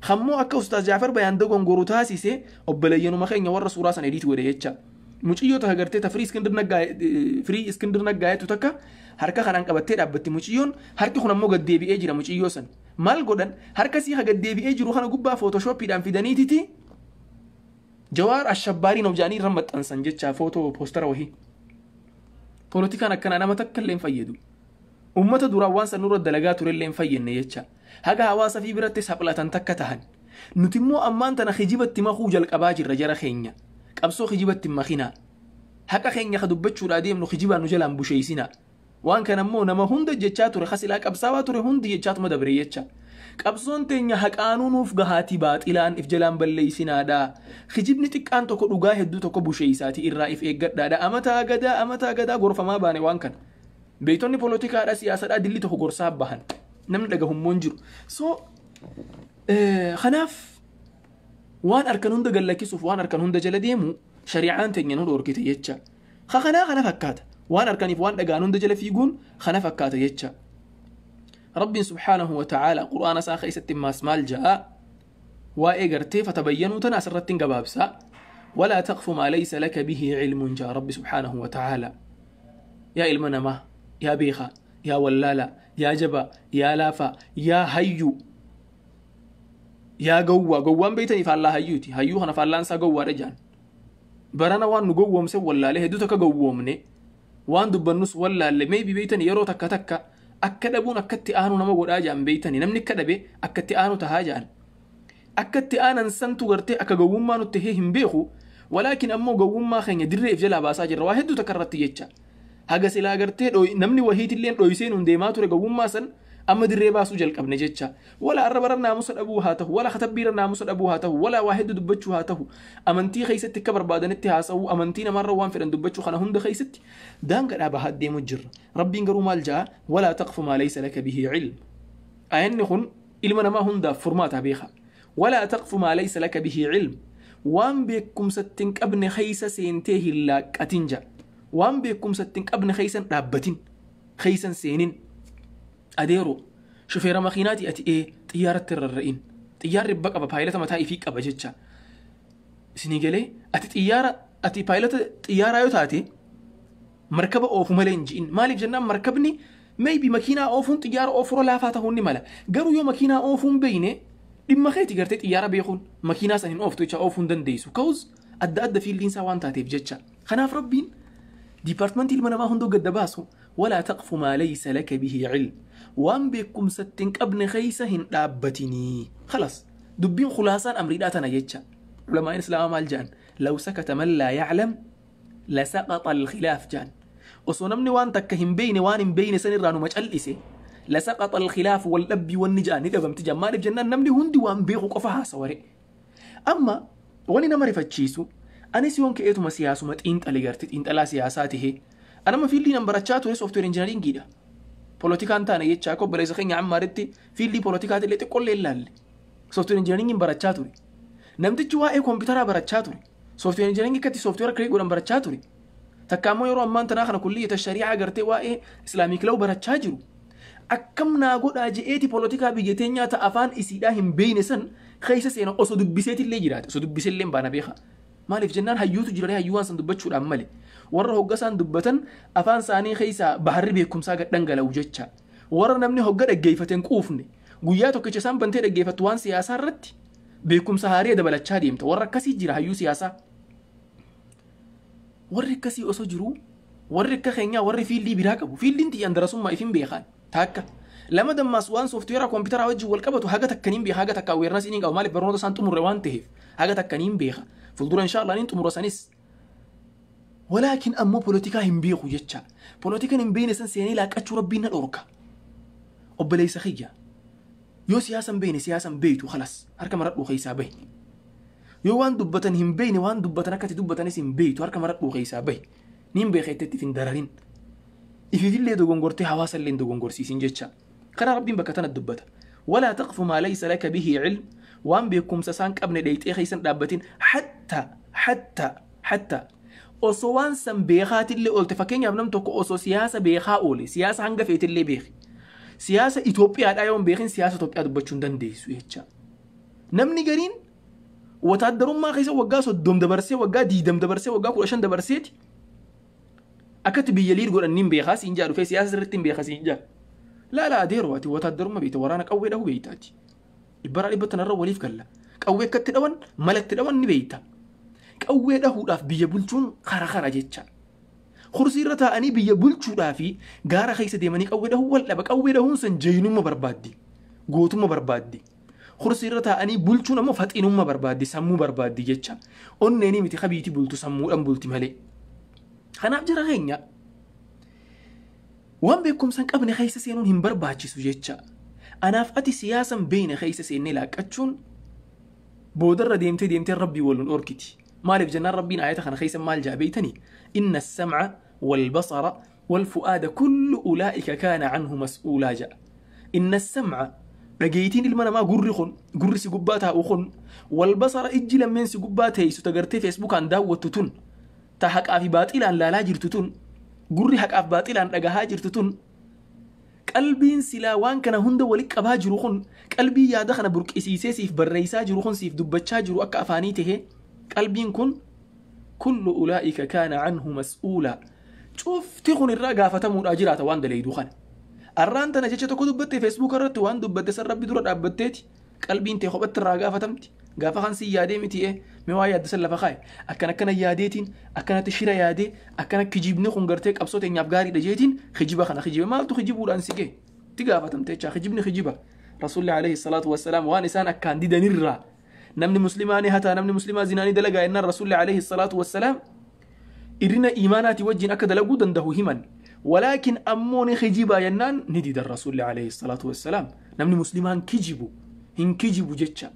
Hammoo akka Ustaaz Jaafar Bayaan dogongoru taasise obboleeyyanuma keenya warra suuraa san edit godhe jecha. Muciyyoo takka gartee ta firii Iskindir Naggaayetu takka harka kanaan qabattee dhaabbatti muciyyoon. Harki kun ammoo gaddeebi'ee jira. Muciyyoo san maal godhan? Harka sii ka gaddeebi'ee jiru kana gubbaa Photoshoppiidhaan fidaniititi Jawaar ashabbaariin of jaanii irra maxxansan jecha, footoo poostara wahii. Poolitikaan akkanaa nama takka illee hin fayyadu. Ummata duraan waan san nurra dalagaa ture illee hin fayyadne jecha. Haga hawaasa fi biratti saphlatan takka tahan. Nuti immoo ammaan tana kijibatti makuu jalqabaa jirra jara keenya. Qabsoo kijibatti hin makinaa. Haqa keenya ka dubbachuudhaa deemnu kijibaan nu jalaan busheeysinaa. Waan kana immoo nama hunda jechaa ture, kasilaa qabsaawaa ture hundi jechaatuma dabre jecha. Qabsoon teenya haqaanuu nuuf gahaatii baaxilaan if jalaan balleeysinaadha. Kijibni xiqqaan tokko dhugaa hedduu tokko busheeysaati, irraa if eeggadhaadha. Amataa gadaa, amataa gadaa gorfamaa baane waan kana. Beeytonni poolotikaadha, siyaasadhaa dilli tokko gorsaa bahan. Namni dhagahummoo hin jiru. So kanaaf waan harkan hunda gallakkisuuf, waan harkan hunda jala deemu shari'aan teenya nu dhorkite jecha. Kanaa kana fakkaata. Waan harkaniif waan dhagaan hunda jala fiiguun kana fakkaata jecha. Rabbiin subhaanahu wa ta'aala Qur'aana isaa keessatti maas maal ja'a? Waa'ee gartee فتبينوا tana asirratti hin gabaabsa. ولا تقف ما ليس لك به علم jaa Rabbi subhaanahu wa ta'aala. Yaa ilma namaa, yaa beekaa, yaa wallaala, yaa jabaa, yaa laafaa, yaa hayyuu, yaa gowwaa. Gowwaan beeytanii faallaa hayyuuti. Hayyuu kana faallaan isaa gowwaadha jaan. Barana waan nu gowwoomse wallaalee, hedduu takka gowwoomne, waan dubbannus wallaalle. Maybe beeytanii, yeroo takka takka akka dhabuun akkatti aanu nama godhaa jaan. Beeytanii, namni akka dhabe akkatti aanu tahaa jaan. Akkatti aanan santu gartee akka gowwummaa nutti hin beeku, walaakin ammoo gowwummaa keenya dirree if jalaa baasaa jirra waa hedduu takka irratti jecha. Haga silaa gartee namni wahiitilleen dhoysee nuun deemaa ture, gowwummaa san amma dirree baasuu jalqabne jecha. Wala arraba irra naamusa dhabuu haa ta'u, wala katabbii irra naamusa dhabuu haa ta'u, wala waa hedduu dubbachuu haa ta'u, amantii keessatti akka barbaadanitti haasa'uu, amantii namarra waan fedhan dubbachuu, kana hunda keessatti daangaadhaa bahaa deemu jirra. Rabbiin garuu maal ja'a? ولا تقف ما ليس لك به علم. Ayanni kun ilma namaa hundaaf furmaata beeka. ولا تقف ما ليس لك به علم, waan beekumsatti hin qabne keessa seentee hin laaqqatin ja'a. Waan beekumsatti hin qabne keessan dhaabbatin, keessan seenin. Adeero, shufeera makiinaati ati, ee xiyyaaratti rarra'in. Xiyyaarri abba qaba, pilota mataa ifii qaba jecha. Isinii galee? Ati xiyyaara, ati pilota xiyyaaraa yoo taate, markaba oofu malee hin ji'in. Maaliif jennaan, markabni maybe makiinaa oofuun xiyyaara oofurra laafaa ta'uu ni mala. Garuu yoo makiinaa oofuun beeyne, dhimma keeti gartee xiyyaara beekuun makiinaa san hin ooftu jecha, oofuu hin dandeessu. Ka'us adda adda fieldiin isaa waan taateef jecha. Kanaaf Rabbiin departmentii ilma namaa hunduu gadda baasu, ولا تقف ما ليس لك به علم, waan beekumsatti hin qabne keessa hin dhaabbatinii. خلاص, dubbiin khulaasaan amriidhaa tana jecha. Culamaan islaamaa maal jedhan? لو سكت من لا يعلم لسقط الخلاف jedhan. Osoo namni waan takka hin beeyne waan hin beeyne san irraa numa cal'ise, لسقط الخلاف, wal dhabbii wanni jedhan ni dhabamti jedhan. Maaliif jennaan, namni hundi waan beeku qofa haasaware. Amma wani nama rifachiisu, anis yoon ka'eetuma siyaasuma xiinxale, garte xiinxalaa siyaasaa tahee, anama fieldii nan barachaa ture software engineeringiidha. Polotikaan taane jecha akka obboleessa keenya Ammaaritti fiildii polotikaati illee xiqqoollee ilaalle. Software engineering barachaa ture. Namtichi waa'ee kompiitaraa barachaa ture. Software engineering akkatti software create godhan barachaa ture. Takka ammoo yeroo ammaan tanaa kana kulliyyata shari'aa gartee waa'ee Islamic law barachaa jiru. Akkam naa godhaa je'eeti polotikaa biyya teenyaa ta afaan isiidhaa hin beeyne san keessa seena osoo dubbiseetillee jiraate, osoo dubbisellee hin baana beeka. Maaliif jennaan hayyuutu jira, hayyuu waan san dubbachuudhaan male. Warra hoggasaan dubbatan afaan isaanii keessaa baharri beekumsaa gad dhangala'u jecha. Warra namni hogga dhaggeeffate hin quufne, guyyaa tokkicha isaan bantee dhaggeeffattu waan siyaasaa irratti beekumsa haarii dabalachaa deemta. Warra akkasii jira, hayyuu siyaasaa. Warri akkasii osoo jiruu, warri akka keenyaa warri fiildii biraa qabu, fiildiin tiyyaan darasummaa ifin beekan takka. Lama dammaas waan sooftiweeraa kompiitaraa wajjin wal qabatu haga takkaniin beeka, haga takka awareness inni qabu. Maaliif? Barnoota isaan xumurre waan ta'eef haga takkaniin beeka. Fuuldura inshaallah niin xumura sanis. Walaakin ammoo polotikaa hin beeku jecha. Polotikaan hin beekne san seenee laaqachuu Rabbiin na dhorka. Obboleessa kiyya. Yoo siyaasa hin beekne, siyaasa hin beektu, khalas, harka maradhuu keessaa bahi. Yoo waan dubbatan hin beekne, waan dubbatan akkatti dubbatanis hin beektu, harka maradhuu keessaa bahi. Niin beeka itti hin dararin. Ififillee dogongortee hawaasa illee dogongorsiisin jecha. Karaa Rabbiin bakka tana dubbata. ولا تقف ما ليس لك به علم, waan beekumsa isaan qabne dheeyxee keessan dhaabbatin. Hatta osoo waan san beekaatillee oolte, fakkeenyaaf nam tokko osoo siyaasa beekaa oole, siyaasa hanga feetillee beeki. Siyaasa Itoophiyaadhaa yoo hin beekin, siyaasa Itoophiyaa dubbachuu hin dandeessu jecha. Namni gariin wataaddarummaa keessa waggaa 30 dabarsee, waggaa 20 dabarsee, waggaa 15 dabarseeti, akkatti biyya lead godhan niin beekaa siin jaa, dhufee siyaasa sirriitti hin beekaa siin jaa. Laala adeeroo, ati wataaddarummaa beekta, waraana qawwee dhahuu beektaati. Dhibbaraa dhibba tanarra waliif galla. Qawwee akkatti dhawan, malatti dhawan ni beekta. Qawwee dhahuudhaaf biyya bulchuun kara kara jecha. Kursii irra taa'anii biyya bulchuudhaa fi gaara keessa deemanii qawwee dhahuu wal dhaba. Qawwee dhahuun san jeenumma barbaaddi. Gootummaa barbaaddi. Kursii irra taa'anii bulchuun ammoo faxinummaa barbaaddi, sammuu barbaaddi jecha. Onneenii miti kabiiti bultu, sammuudhaan bulti malee. Kanaaf jara keenya, waan beekumsa hin qabne keessa seenuun hin barbaachisu jecha. Anaaf ati siyaasa hin beekne keessa seennee laaqqachuun boodarra deemtee deemtee Rabbii waliin dhorkiti. Maaliif jennaan Rabbiin ayata kana keessa maal jaa beeytanii? إن السمع والبصر والفؤاد كل أولئك كان عنه مسؤولا ja'a. إن السمع, dhageeytiin ilma namaa, gurri kun, gurri si gubbaa taa'u kun, والبصر, ijji lammeen si gubbaa teessu tagartee Facebookaan daawwattu tun, ta haqaa fi baaxilaan laalaa jirtu tun, gurri haqaaf baaxilaan dhagahaa jirtu tun, qalbiin silaa waan kana hunda walitti qabaa jiru kun, qalbii yaada kana burqisiisee siif barreessaa jiru kun, siif dubbachaa jiru akka afaanii tahee, qalbiin kun كل أولئك كان عنه مسؤولا, cufti kun irraa gaafatamuudhaa jiraata waan daleeyduu kana. Arraan tana jecha tokko dubbatte Facebook irratti, waan dubbatte san Rabbi dura dhaabbatteeti qalbiin tee kophatti irraa gaafatamti. Gaafa kan si yaadee miti mee waa yaadde san lafa kaa'e, akkan akkana yaadeetiin, akkanatti shira yaadee, akkana kijibni kun gartee qabsoo teenyaaf gaariidha jeetiin kijiba kana kijiba, maaltu kijibuudhaan si ga'e? Itti gaafatamte jechaa. Kijibni kijiba. Rasuulli عليه الصلاة والسلام waan isaan akkaan didanirraa, namni muslimaa ni hataa, namni muslimaa zinaanii dalagaa jennaan, Rasuulli عليه الصلاة والسلام irrina iimaanaati wajjin akka dalaguu danda'u himan. Walaakin ammoo ni kijibaa jennaan ni didan Rasuulli عليه الصلاة والسلام. Namni muslimaan kijibu hin kijibu jecha.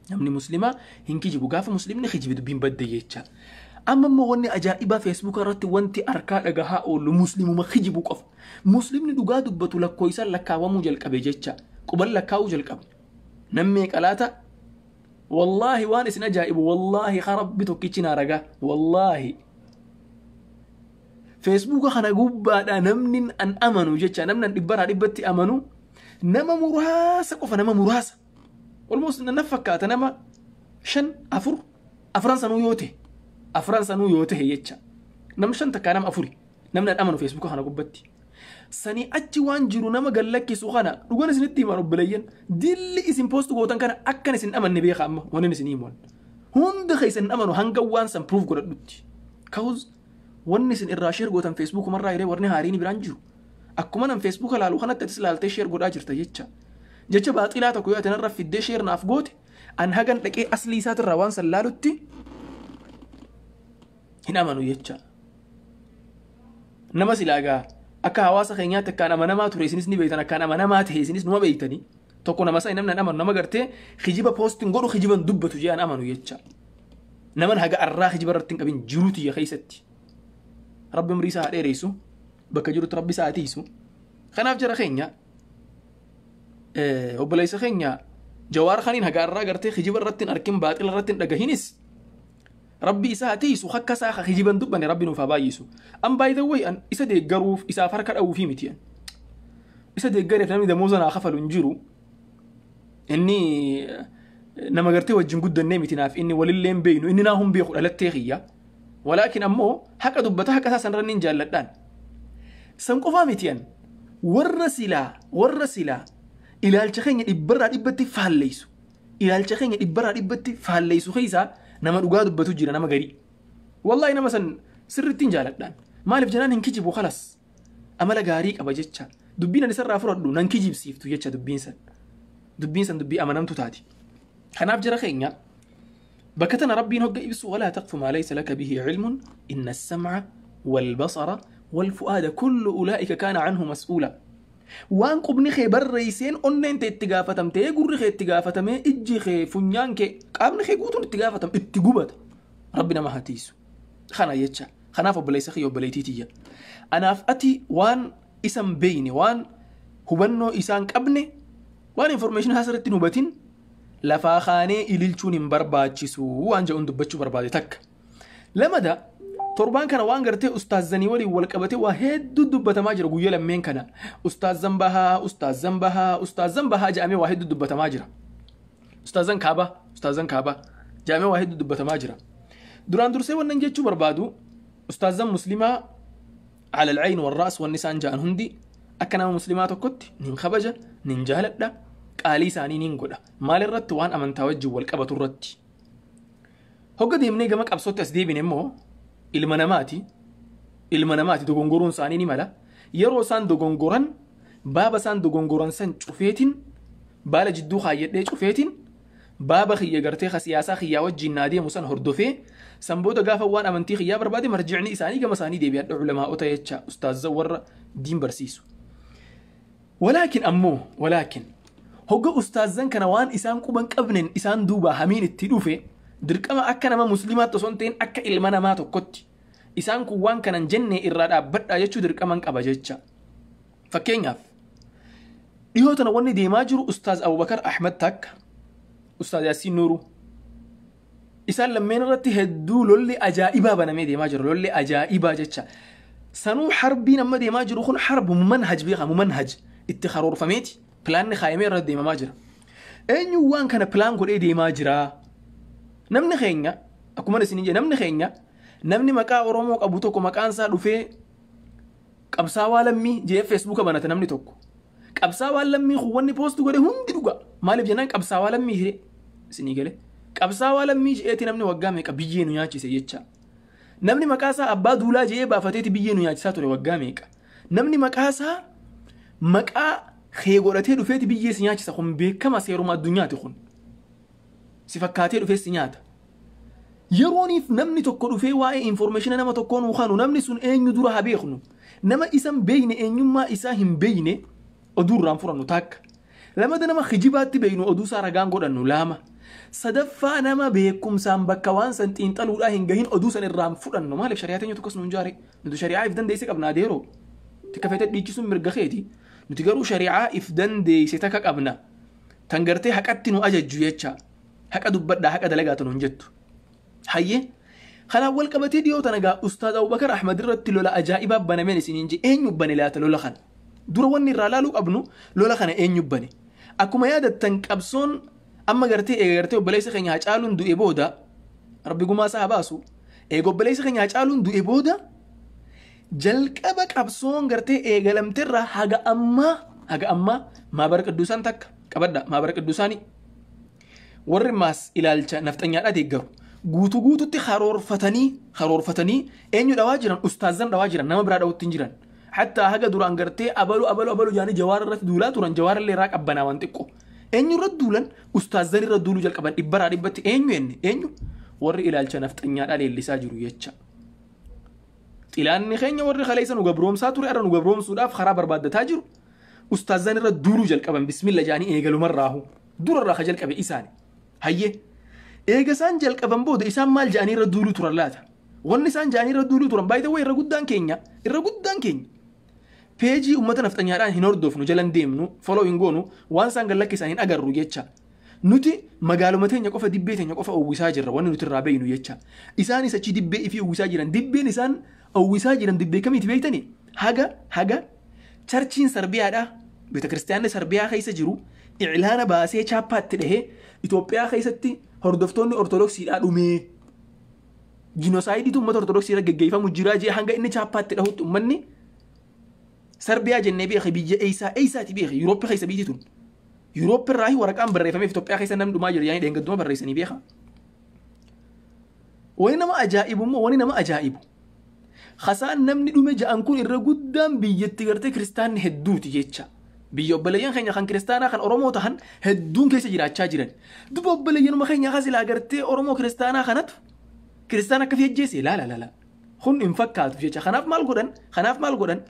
Namni muslimaa hin kijibu. Gaafa muslimni kijibe dubbiin badde jecha. Amma immoo wanni ajaa'ibaa Facebook irratti wanti harkaa dhagahaa oolu muslimuma kijibu qofa. Muslimni dhugaa dubbatu lakkoofsaan lakkaawamuu jalqabe jecha. Quban lakkaa'uu jalqabe. Namni qalaata, wallaahi waan isin ajaa'ibu, wallaahi Rabbi tokkichi naa ragaa, wallaahi Facebooka kana gubbaadha namni an amanu jecha, namni an dhibbaraa dhibbatti amanu nama muraasa qofa, nama muraasa, almost na fakkaata nama shan, afur, afran sanuu yoo ta'e, afran sanuu yoo ta'e jecha, nama shan takkaa nama afuri namni an amanu Facebooka kana gubbatti. Sanii achi waan jiru nama gallakkisu kana dhugan isinitti himan. Obboleeyyan, dilli isin post gootan kana akkan isin amanne beeka. Amma wanni isin himan hunda keessa hin amanu hanga waan san proof godhadhutti. Cause wanni isin irraa share gootan Facebookumarraa hiree warni haariin biraan jiru. Akkuma nan Facebooka laalu kanatti atis laaltee share godhaa jirta jecha. Jecha baaxilaa tokko yoo ati narra fiddee share naaf goote, an hagan dhaqee aslii isaatirraa waan san laalutti hin amanu jecha. Nama silaagaa akka hawaasa keenyaatti akkaan amanamaa ture isinis ni beektan, akkaan amanamaa ta'e isinis numa beektanii, tokko nama sana namni amanu, nama gartee kijiba postiin godhu, kijiban dubbatu jedhan amanu jecha. Naman haga arraa kijiba irratti hin qabin jiruuti keessatti. Rabbi umrii isaa haa dheeressu, bakka jirutti Rabbi isaa haa tiisu. Kanaaf jara keenya, obboleessa keenya Jawaar kaniin haga irraa gartee kijiba irratti hin arkin, baaxila irratti hin dhagahinis, Rabbi isaa tiisu, akka isaa kijiban dubbanne Rabbi nuuf haa baay'isu. An by the way, an isa deeggaruuf isaaf harka dha'uufii miti. An isa deeggareef namni damooza naa kafalu hin jiru. Inni nama gartee wajjin guddannee miti naaf, inni walillee hin beeynu, inni naa hun beeku dhalattee kiyya. Walaakin ammoo haqa dubbata, haqa isaa sanarra hin jaalladhaan. San qofaa miti, an warra silaa ilaalcha keenya dhibbarraa dhibbatti faalleessu, ilaalcha keenya dhibbarraa dhibbatti faalleessu keessaa nama dhugaa dubbatu jira, nama garii. Wallaahi nama san sirriitti hin jaaladhaan. Maaliif jenaan, hin kijibu, kalas amala gaarii qaba jecha. Dubbiin ani isarraa fudhadhu nan kijibsiiftu jecha. Dubbiin san dubbii amanamtu taati. Kanaaf jara keenya, bakka tana Rabbiin hogga ibsu: ولا تقف ما ليس لك به علم إن السمع والبصر والفؤاد كل أولئك كان عنه مسؤولا. Waan qubni kee barreesseen onneen tee itti gaafatamtee, gurri kee itti gaafatamee, ijji kee, funyaan kee, qaamni kee guutuun itti gaafatam, itti gubata. Rabbi nama hatiisu kana jecha. Kanaaf obboleessa kiyya, obboleettii tiyya, anaaf ati waan isan beeyne, waan hubannoo isaan qabne, waan information asirratti hin hubatin lafaa kaanee ililchuun hin barbaachisu waan jedhuun dubbachuu barbaade. Takka lamada, torbaan kana waan gartee ustaazanii waliin wal qabatee waa hedduu dubbatamaa jira. Guyyaa lammeen kana ustaazan bahaa, ustaazan bahaa, ustaazan bahaa jedhamee waa hedduu dubbatamaa jira. Ustaazan kaabaa, ustaazan kaabaa jedhamee waa hedduu dubbatamaa jira. Duraan dursee wannan jechuu barbaadu, ustaazan muslimaa على العين والرأس. Wanni isaan ja'an hundi akka nama muslimaa tokkotti nin kabaja, nin jaaladha, qaalii isaanii nin godha. Maal irratti? Waan amantaa wajjin wal qabatu irratti. Hogga deemnee gama qabsootti as deebine immoo, ilma namaati, ilma namaati, dogongoruun isaanii ni mala. Yeroo isaan dogongoran baaba isaan dogongoran san cufeetiin, baala jidduu kaayyadhee cufeetiin, baaba kiyya gartee ka siyaasaa kiyyaa wajjin naa deemu san hordofee, san booda gaafa waan amantii kiyyaa barbaade marjicni isaanii gama isaanii deebi'adha, ulamaa'ota jecha, ustaazza warra diin barsiisu. Walaakin ammoo, walaakin hogga ustaazan kana waan isaan quban qabnen isaan duuba hamiin itti dhufe, dirqama akka nama muslimaatti osoo hin ta'in akka ilma namaa tokkotti isaan kun waan kanan jenne irraa dhaabbadhaa jechuu dirqaman qaba jecha. Fakkeenyaaf dhihoo tana wanni deemaa jiru Ustaaz Abubakar Ahmad takka, Ustaaz Yaasiin Nuuruu, isaan lammeen irratti hedduu lolli ajaa'ibaa banamee deemaa jira, lolli ajaa'ibaa jecha. Sanuu harbiin amma deemaa jiru kun harbu manhaj beekamu, manhaj itti karoorfameeti, pilaanni kaayamee irratti deemamaa jira. Eenyu waan kana plan godhee deemaa jira? Namni keenya, akkuma isin jedhe, namni keenya, namni maqaa Oromoo qabu tokko maqaan isaa dhufee qabsaawaa lammii jee Feesbuuka banata. Namni tokko qabsaawaan lammii kun wanni post godhe hundi dhuga. Maaliif jennaan, qabsaawaa lammii hire isinii gale. Qabsaawaa lammii je'eeti namni waggaa meeqa biyyee nu nyaachise jecha. Namni maqaa isaa abbaa duulaa je'ee baafateeti biyyee nu nyaachisaa ture waggaa meeqa. Namni maqaa isaa maqaa kee godhatee dhufeeti biyyee si nyaachisa, kun beekama, seeruma addunyaati kun. Si fakkaatee dhufee si nyaata. Yerooniif namni tokko dhufee waa'ee information nama tokkoo nuu kanu, namni sun eenyu dura haa beeknu. Nama isan beekne, eenyummaa isaa hin beekne, oduu irraan furannu takka. Lamada, nama kijibaatti beeknu oduu isaa ragaan godhannu lama. Sadaffaa, nama beekumsaan bakka waan san xiinxaluudhaa hin gahin oduu san irraan fudhannu. Maaliif? Shari'aa teenya tokkos nuun jaare. Nuti shari'aa if dandeesse qabna adeeroo. Tikka feete dhiichisuun mirga keeti. Nuti garuu shari'aa if dandeesse takka qabna. Tan gartee haqatti nu ajajju jecha. Haqa dubbadhaa, haqa dalagaa nuun jettu. Hayyee. Kanaaf wal qabatee dhiyoo tana gaa Ustaaz Abubakar Ahmad irratti lola ajaa'ibaa banameen isiniin jee. Eenyu bane laata lola kana? Dura wanni irraa laaluu qabnu, lola kana eenyu bane? Akkuma yaadattan, qabsoon amma gartee eega gartee obboleessa keenya Hacaaluun du'e booda, Rabbi gumaa isaa haa baasu, eega obboleessa keenya Hacaaluun du'e booda jalqaba qabsoon gartee eegalamterraa haga ammaa maabara qidduusaan takka qabadha, maabara qidduusaanii warri maas ilaalcha nafxanyaadhaa deeggaru guutuu guututti karoorfatanii eenyu dhawaa jiran? Ustaazan dhawaa jiran, nama biraa dhawutti hin jiran. Hattaa haga duraan gartee abalu abalu abalu jaanii Jawaar irratti duulaa turan, Jawaar illee irraa qabbanaa waan xiqqoo. Eenyu irratti duulan? Ustaazan irra duuluu jalqaban dhibbaraa dhibbatti. Eenyu enne? Eenyu? Warri ilaalcha nafxanyaadhaa leellisaa jiru jecha. Xilaanni keenya warri kaleessa nu gabroomsaa ture irra nu gabroomsuudhaaf karaa barbaaddataa jiru. Ustaazan irra duuluu jalqaban, bismilla jaanii eegalumarraahu durarraa ka jalqabe isaani. Hayyee, eega isaan jalqaban booda isaan maal ja'anii irra duuluu turan laata? Wanni isaan ja'anii irra duuluu turan baay'ee irra guddaan keenya Peejii uummata nafxanyaadhaan hin hordofnu, jalan deemnu, follow hin goonu, waan isaan gad lakkisan hin agarru jecha. Nuti magaaluma teenya qofa, dibbee teenya qofa uwwisaa jirra wanni nuti irraa beeynu jecha. Isaanis achi dibbee ifii uwwisaa jiran. Dibbeen isaan uwwisaa jiran dibbee kamiiti beeytani? Haga churchiin Sarbiyaadhaa, beeta kiristaanni Sarbiyaa keessa jiru iclaana baasee chaappaatti dhahee Itoophiyaa keessatti hordoftoonni Ortodoksiidhaa dhumee, genocideiitu uummata Ortodoksii irra geggeeffamu jira jee hanga inni chaappaatti dhahutti uummanni Sarbiyaa jennee beeke biyya eeysaa eeysaati beeke Yuurooppii keessa biyyi tun. Yuurooppii irraa waraqaan barreeffameef Itoophiyaa keessa namni dhumaa jira yaani dheengadduma barreessanii beeka. Wani nama ajaa'ibu immoo, wani nama ajaa'ibu, Hasaan namni dhume ja'an kun irra guddaan biyyatti gartee kiristaanni hedduuti jecha. Biyya obboleeyyan keenya kan kiristaanaa kan Oromoo tahan hedduun keessa jiraachaa jiran. Duba obboleeyyanuma keenya kan silaa gartee Oromoo kiristaanaa kanatu kiristaana akka fi laala laala. Kun hin fakkaatu jecha. Kanaaf maal godhan? Kanaaf maal godhan?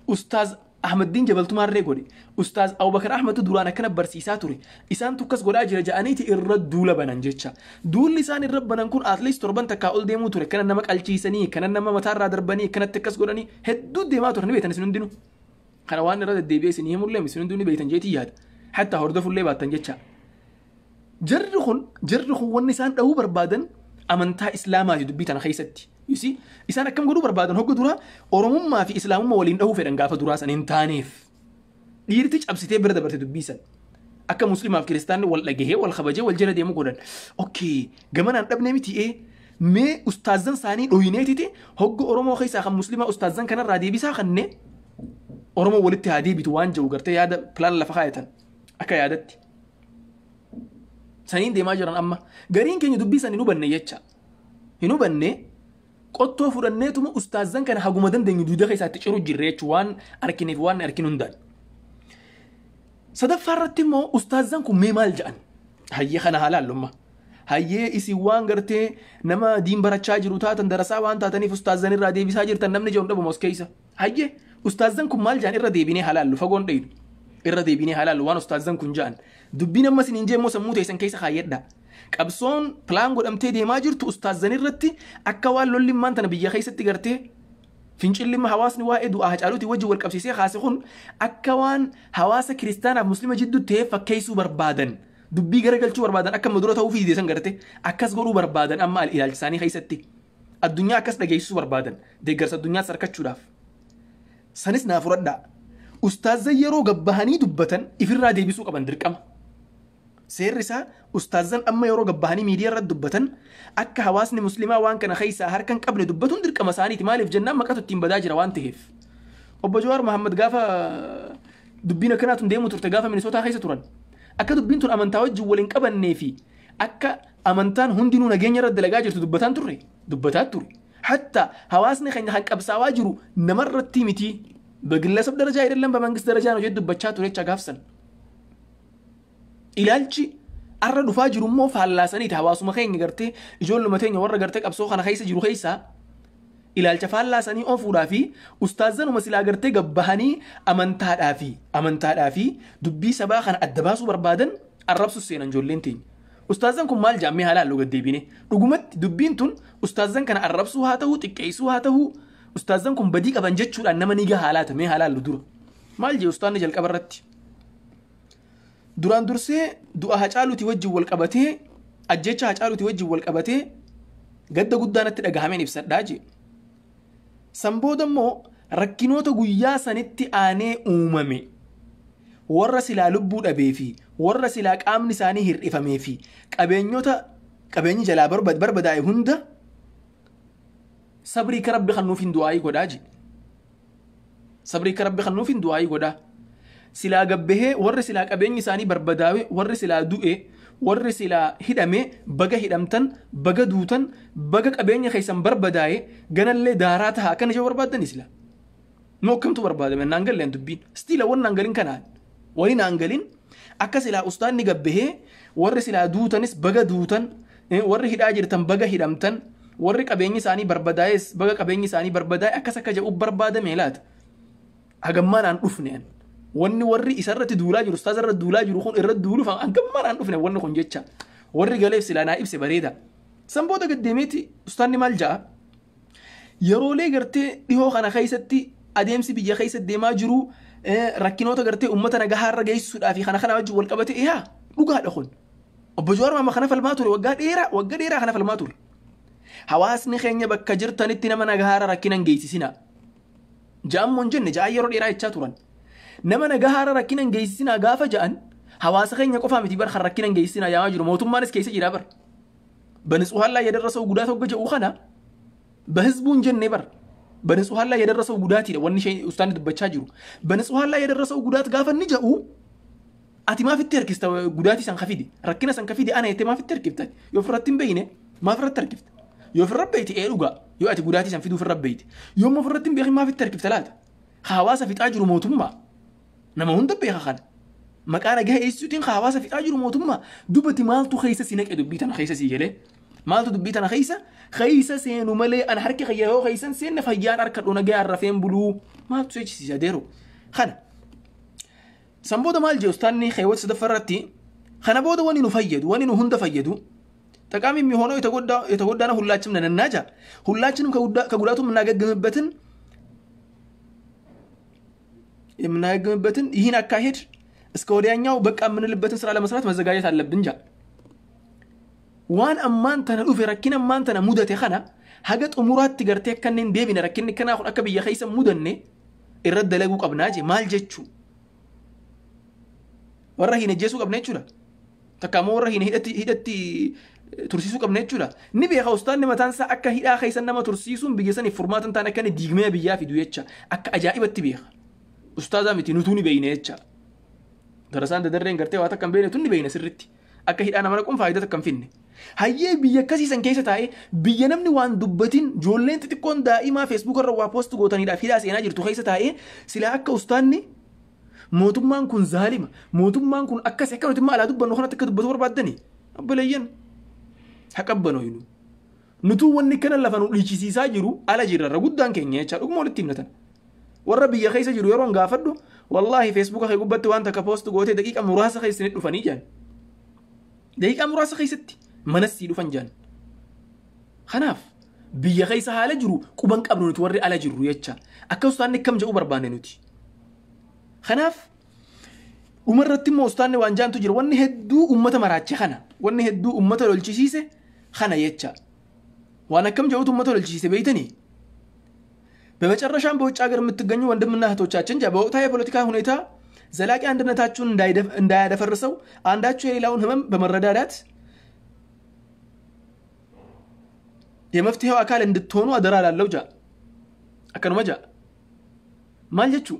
Ustaaz Ahmaddiin Jabaltumaarree godhe. Ustaaz Abubakar Ahmadu duraan akkana barsiisaa ture. Isaan tukkas godhaa jira ja'aniiti irra duula banan jecha. Duulli isaan irra banan kun at least torban takkaa ol deemuu ture. Kana nama qalchiisanii, kana nama mataarraa darbanii, kanatti akkas godhanii hedduu deemaa ture, ni beektan isin hundinuu. Kana waan irra deddeebi'ee isin himullee isin hundinuu ni beektan jeetii yaada. Hatta hordofullee baattan jecha. Jarri kun wanni isaan dhahuu barbaadan amantaa Islaamaati dubbii tana keessatti. You isaan akkam godhuu barbaadan? Hogga duraa Oromummaa fi Islaamummaa waliin dhahuu fedhan gaafa duraa san hin taaneef. Dhiirti cabsitee bira dabarte dubbii san. Akka Muslimaaf Kiristaanni wal dhagahee, wal kabajee, wal jala deemu godhan. Okay, gamanaan dhabnee miti ee mee ustaazan isaanii dhoyineetiti hogga Oromoo keessaa kan Muslimaa ustaazan kanarraa deebisaa kanne Oromoo walitti haa deebitu waan jedhu gartee yaada plan lafa kaayatan akka yaadatti. Saniin deemaa jiran amma. Gariin keenya dubbii san hin hubanne jecha. Hin hubanne. Qottoo fudhanneetuma ustaazan kana haguma dandeenyu duuda keessaatti ciru jirre jechuun waan arkineef waan arkin hundaan. Sadaffaa irratti immoo ustaazan kun mee maal jedhan? Hayyee, kana haa laallumma. Hayyee, isin waan gartee nama diin barachaa jiru taatan, darasaa waan taataniif ustaazan irraa deebisaa jirtan namni jedhu dhabu moskeessa. Hayyee, ustaazan kun maal jedhan? Irra deebinee haa laallu, fagoon dhayinu. Irra deebinee haa laallu waan ustaazan kun jedhan. Dubbiin amma isin hin jee immoo sammuu teessan keessa kaayyadha. Qabsoon plan godhamtee deemaa jirtu ustaazan irratti akka waan lollimmaan tana biyya keessatti gartee fincillimma hawaasni waa'ee du'aa Hacaaluutii wajjin wal qabsiisee kaase kun akka waan hawaasa kiristaanaaf Muslima jidduu ta'ee fakkeessuu barbaadan, dubbii garagalchuu barbaadan, akka madura ta'uu fi san garte akkas godhuu barbaadan. Amma ilaalcha isaanii keessatti addunyaa akkas dhageessisuu barbaadan deeggarsa addunyaas harkachuudhaaf. Sanis naa fudhadhaa. Ustaazan yeroo gabbahanii dubbatan ifirraa deebisuu qaban dirqama. Seerri isaa ustaazan amma yeroo gabbahanii miidiyaa irratti dubbatan akka hawaasni Muslimaa waan kana keessaa harka hin qabne dubbatuun dirqama isaaniiti. Maaliif jennaan maqatu ittiin badaa jira waan ta'eef. Obbo Jawaar Mahammad gaafa dubbiin akkanaatu deemu turte, gaafa Minisootaa keessa turan, akka dubbiin tun amantaa wajjin wal hin qabannee fi akka amantaan hundinuu nageenya irra dalagaa jirtu dubbataan turre, dubbataa ture. Hatta hawaasni keenya kan qabsaawaa jiru namarratti miti, በግለሰብ ደረጃ አይደለም በመንግስት ደረጃ ነው jedhu dubbachaa ture jecha gaafsan. Ilaalchi arra dhufaa jiru immoo faallaasaniiti hawaasuma keenya gartee ijoolluma teenya warra gartee qabsoo kana keessa jiru keessaa ilaalcha faallaasanii oofuudhaa fi ustaazanuma silaa gartee gabbahanii amantaadhaa fi dubbii sabaa kana adda baasuu barbaadan arrabsu seenan ijoolleen teenya. Ustaazan kun maal jaammee haa laallu gaddeebine. Dhugumatti dubbiin tun ustaazan kana arrabsuu haa ta'uu, xiqqeessuu haa ta'uu, ustaazan kun badii qaban jechuudhaan nama ni gahaa laata? Mee haa laallu dura. Maal jee ustaanni jalqaba irratti? Duraan dursee du'a Hacaaluuti wajjin wal qabatee, ajjecha Hacaaluuti wajjin wal qabatee gadda guddaa natti dhagahameen ibsadhaa jee. San booda immoo rakkinoota guyyaa sanitti aanee uumame warra silaa lubbuu dhabee fi warra silaa qaamni isaanii hir'ifamee fi qabeenyota qabeenyi jalaa barbadaa'e hunda sabrii ka Rabbi kan nuuf hin du'aayii godhaa je. Sabrii ka Rabbi kan nuuf hin du'aayii godhaa. Silaa gabbahee warri silaa qabeenyi isaanii barbadaawe, warri silaa du'e, warri silaa hidhame, baga hidhamtan, baga duutan, baga qabeenya keessan barbadaa'e, ganallee daaraa tahaa akkana ijoo barbaaddani sila. Nu akkamtu barbaadame naan galleen dubbiin. Stiila wanni naan galin kanaan. Wani naan galin akka silaa ustaanni gabbahee warri silaa duutanis baga duutan, warri hidhaa jirtan baga hidhamtan, warri qabeenyi isaanii barbadaa'es baga qabeenyi isaanii barbadaa'e akkas akka jedhu barbaadame laata. Hagammaa naan dhufne an. Wanni warri isarratti duulaa jiru, ustaaza irratti duulaa jiru kun irratti duuluuf hangammaa naan dhufne wanni kun jecha. Warri galeef silaa naa ibse bareeda. San booda gaddeemeeti ustaanni maal ja'a? Yeroolee gartee dhihoo kana keessatti adeemsi biyya keessa deemaa jiru rakkinoota gartee uummata nagahaa irra geessuudhaa fi kana kana wajjin wal qabate yaa dhugaadha kun. Obbo Jawaar Mohaammed kana falmaa ture waggaa dheeraa waggaa dheeraa kana falmaa ture. Hawaasni keenya bakka jirtanitti nama nagahaarra rakkina hin geessisina. Ja'ammoo hin jenne ja'an yeroo dheeraa jechaa turan. Nama nagahaarra rakkina hin geessisinaa gaafa ja'an hawaasa keenya qofaa miti bar kan rakkina hin geessisinaa ja'amaa jiru mootummaanis keessa jira bar. በንጹሃን ላይ የደረሰው ጉዳት ወገጀ ውኸና በህዝቡ እንጀኔ በር በንጹሃን ላይ የደረሰው ጉዳት ይለ ወኒ ሸይ ኡስታን dubbachaa jiru በንጹሃን ላይ የደረሰው ጉዳት gaafa inni jedhu ati maaf itti harkista gudaatii san kafide rakkina san kafide ana jettee maaf itti harkifta yoo ofirratti hin beeyne maaf irratti harkifta yoo ofirra beeyte ee dhugaa yoo ati gudaatii san fiduu ofirra beeyte yoo immoo ofirratti hin beekin maaf itti harkifta laata hawaasa fixaa jiru mootummaa nama hunda beeka kana maqaa nagaa eessisuutiin hawaasa fixaa jiru mootummaa dubbati maaltu keessa si naqe dubbii tana keessa si galee maaltu dubbii tana keessa keessa seenu malee ana harki kiyya yoo keessan seenne fayyaan harka nagaa rafeen buluu maaltu seechisiisa deero kana san booda maal jee ustaanni keewwata sadaffaa irratti kana booda wani nu fayyadu wani nu hunda fayyadu ጠቃሚ የሚሆነው የተጎዳ ነው ሁላችንም ነንና ጃ ሁላችንም ከጉዳቱ የምናገግምበትን ይህን አካሄድ እስከ ወዲያኛው በቃ የምንልበትን ስራ ለመስራት መዘጋጀት አለብን ጃ waan ammaan tana dhufe rakkina ammaan tana mudate kana haga xumuraatti gartee akka inni hin deebine rakkinni kanaa kun akka biyya keessa mudanne irratti dalaguu qabnaa je maal jechuu warra hin ajjeesuu qabna jechuudha takka ammoo warra hin hidhatti tursiisuu qabna jechuudha ni beeka ustaanni mataan isaa akka hidhaa keessa nama tursiisuun biyya saniif furmaata hin taane akka inni diigmee biyyaa fidu jecha akka ajaa'ibatti beeka ustaazaa miti nutuu ni beeyne jecha darasaan dadarreen gartee waa takka hin beekne tun ni beeyne sirritti akka hidhaa nama naquun faayidaa takka hin finne. Hayyee biyya akkasiisan keessa taa'ee biyya namni waan dubbatin ijoolleen xixiqqoon daa'imaa feesbuuk irra waa poost gootaniidhaaf hidhaa seenaa jirtu keessa taa'ee silaa akka ustaanni mootummaan kun zaalima mootummaan kun akkas akka nuti alaa dubbannu kanatti akka dubbatu barbaaddani obboleeyyan haqabbanoo nutuu wanni kana lafa nu dhiichisiisaa jiru ala jirra guddaan keenya jechaa dhuguma walitti himnatan. Warra biyya keessa jiru yeroon gaafadhu wallaahi feesbuuka kee gubbatti waan takka poost gootee daqiiqa muraasa keessa ni dhufanii jaan. Daqiiqa muraasa keessatti manas sii dhufan jaan. Kanaaf biyya keessa haala jiru quban qabnu nuti warri ala jirru jecha akka ustaanni akkam jedhu barbaanne nuti. Kanaaf dhumarratti immoo ustaanni waan jaantu jira wanni hedduu uummata maraache kana wanni hedduu uummata lolchisiise kana jecha waan akkam jedhutu uummata lolchisiise beeytanii. በመጨረሻም በውጭ ሀገር የምትገኙ ወንድምና እህቶቻችን በወቅታዊ የፖለቲካ ሁኔታ ዘላቂ አንድነታችሁን እንዳያደፈርሰው አንዳችሁ የሌላውን ህመም በመረዳዳት የመፍትሄው አካል እንድትሆኑ አደራ እላለሁ ጃ akkanuma ጃ maal jechuu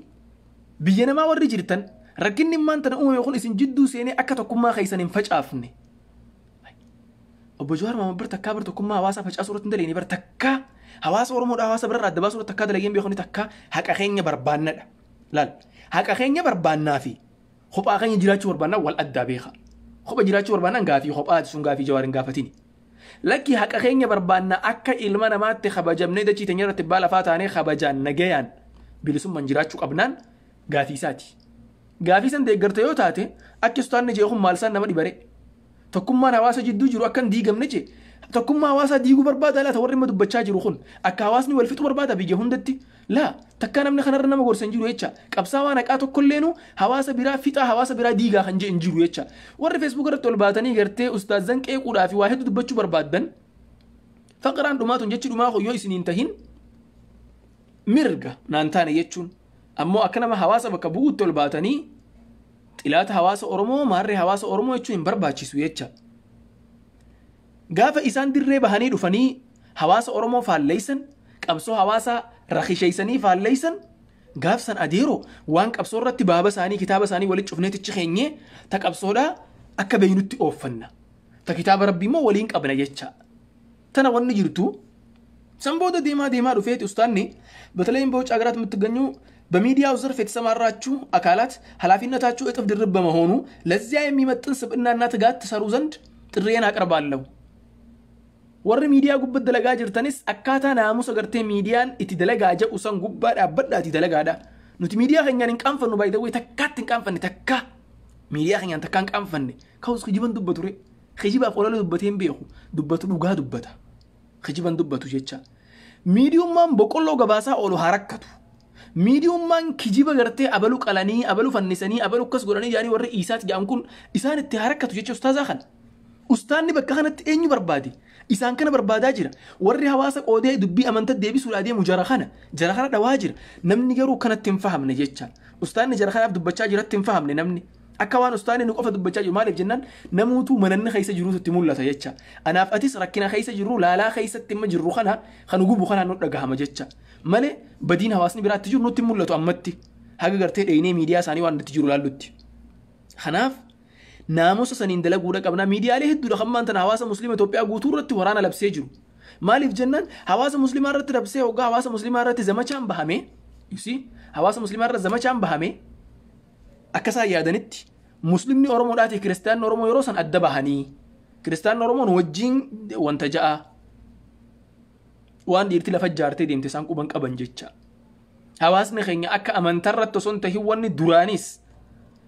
biyya namaa warri jirtan rakkinni ammaan tana uumame kun isin jidduu seenee akka tokkummaa keessan hin facaafne. Obbo Jawaar Mohaammed bar takkaa bar tokkummaa hawaasaa facaasuu irratti hin daleene bar takkaa hawaasa Oromoodha hawaasa birarraa adda baasuu irratti takkaa dalageen beekonni takkaa haqa keenya barbaannadha. Laal haqa keenya barbaannaa fi kophaa keenya jiraachuu barbaannaa wal addaa beeka. Kopha jiraachuu barbaannaan gaafii kophaati sun gaafii Jawaar hin gaafatini. Lakki haqa keenya barbaannaa akka ilma namaatti kabajamnee dachii teenya irratti abbaa lafaa taanee kabajaan nagayaan bilisummaan jiraachuu qabnaan gaafii isaati. Gaafii san deeggarta yoo taate akka ustaanni jee kun maal isaan nama dhibare. Tokkummaan hawaasa jidduu jiru akka hin diigamne jee tokkummaa hawaasaa diiguu barbaada laata warri imma dubbachaa jiru kun akka hawaasni wal fixu barbaada biyya hundatti laa takkaa namni kanarra nama gorsa hin jiru jecha qabsaa waan haqaa tokkolleenu hawaasa biraa fixaa hawaasa biraa diigaa kan jee hin jiru jecha warri feesbuuk irratti ol baatanii gartee ustaazan qeequudhaa fi waa hedduu dubbachuu barbaaddan faqraan dhumaatun jechi dhumaa yoo isiniin tahin mirga naan taane jechuun ammoo akka nama hawaasa bakka bu'uutti ol baatanii xilaata hawaasa Oromoo maarree hawaasa Oromoo jechuun hin barbaachisu jecha. Gaafa isaan dirree bahanii dhufanii hawaasa Oromoo faalleessan qabsoo hawaasaa rakisheessanii faalleessan gaafsan adeeroo waan qabsoo irratti baaba isaanii kitaaba isaanii walitti cufneetichi keenyee ta qabsoodhaa akka beeynutti ooffanna. Ta kitaaba rabbii immoo waliin qabna jecha. Tana wanni jirtu san booda deemaa deemaa dhufeeti ustaanni በተለይም በውጭ ሀገራት የምትገኙ በሚዲያው ዘርፍ የተሰማራችሁ አካላት ኃላፊነታችሁ እጥፍ ድርብ በመሆኑ ለዚያ የሚመጥን ስብዕናና ትጋት ትሰሩ ዘንድ ጥሪዬን አቀርባለሁ። Warri miidiyaa gubbatti dalagaa jirtanis akkaataa naamusa gartee miidiyaan itti dalagaa jedhu san gubbaa dhaabbadhaati dalagaadha. Nuti miidiyaa keenyaan hin qaanfannu baay'ee takkaatti hin qaanfanne takka miidiyaa keenyaan takka hin qaanfanne ka'us kijiban dubbatu ture kijibaaf olola dubbatee hin beeku dubbatu dhugaa dubbata kijiban dubbatu jecha. Miidiyummaan boqqolloo gabaasaa oolu haa rakkatu. Miidiyummaan kijiba gartee abalu qalanii, abalu fannisanii, abalu akkas godhanii jedhanii warri Iisaati jedhan kun isaan itti harakkatu jecha ustaazaa kana. Ustaanni bakka kanatti eenyu barbaade? Isaan kana barbaadaa jira. Warri hawaasa qoodee dubbii amantaa deebisuudhaa deemu jara kana. Jara kana dhawaa jira. Namni garuu kanatti hin fahamne jecha. Ustaanni jara kanaaf dubbachaa jiratti hin fahamne namni. Akka waan ustaanni nu qofa dubbachaa jiru maaliif jennaan namuutu mananni keessa jiruutu itti mul'ata jecha. Anaaf atis rakkina keessa jirru laalaa keessatti imma jirru kana kan gubu kana nu dhagahama jecha. Malee badiin hawaasni biraatti jiru nutti mul'atu ammatti. Haga gartee dheenee miidiyaa isaanii waan nutti jiru laallutti. Kanaaf naamusa saniin dalaguudha qabna. Miidiyaalee hedduudha kan maanta hawaasa musliima Itoophiyaa guutuu irratti waraana labsee jiru. Maaliif jennaan hawaasa musliimaa irratti labsee hoggaa hawaasa musliimaa irratti zamachaan bahame, you see, hawaasa musliimaa irratti zamachaan bahame akka isaan yaadanitti muslimni Oromoodhaatii kiristaanni Oromoo yeroo san adda bahanii kiristaanni Oromoon wajjin wanta ja'a waan dhiirti lafa jaartee deemte isaan quban qaban jecha. Hawaasni keenya akka amantarratti osoo hin tahin wanni duraanis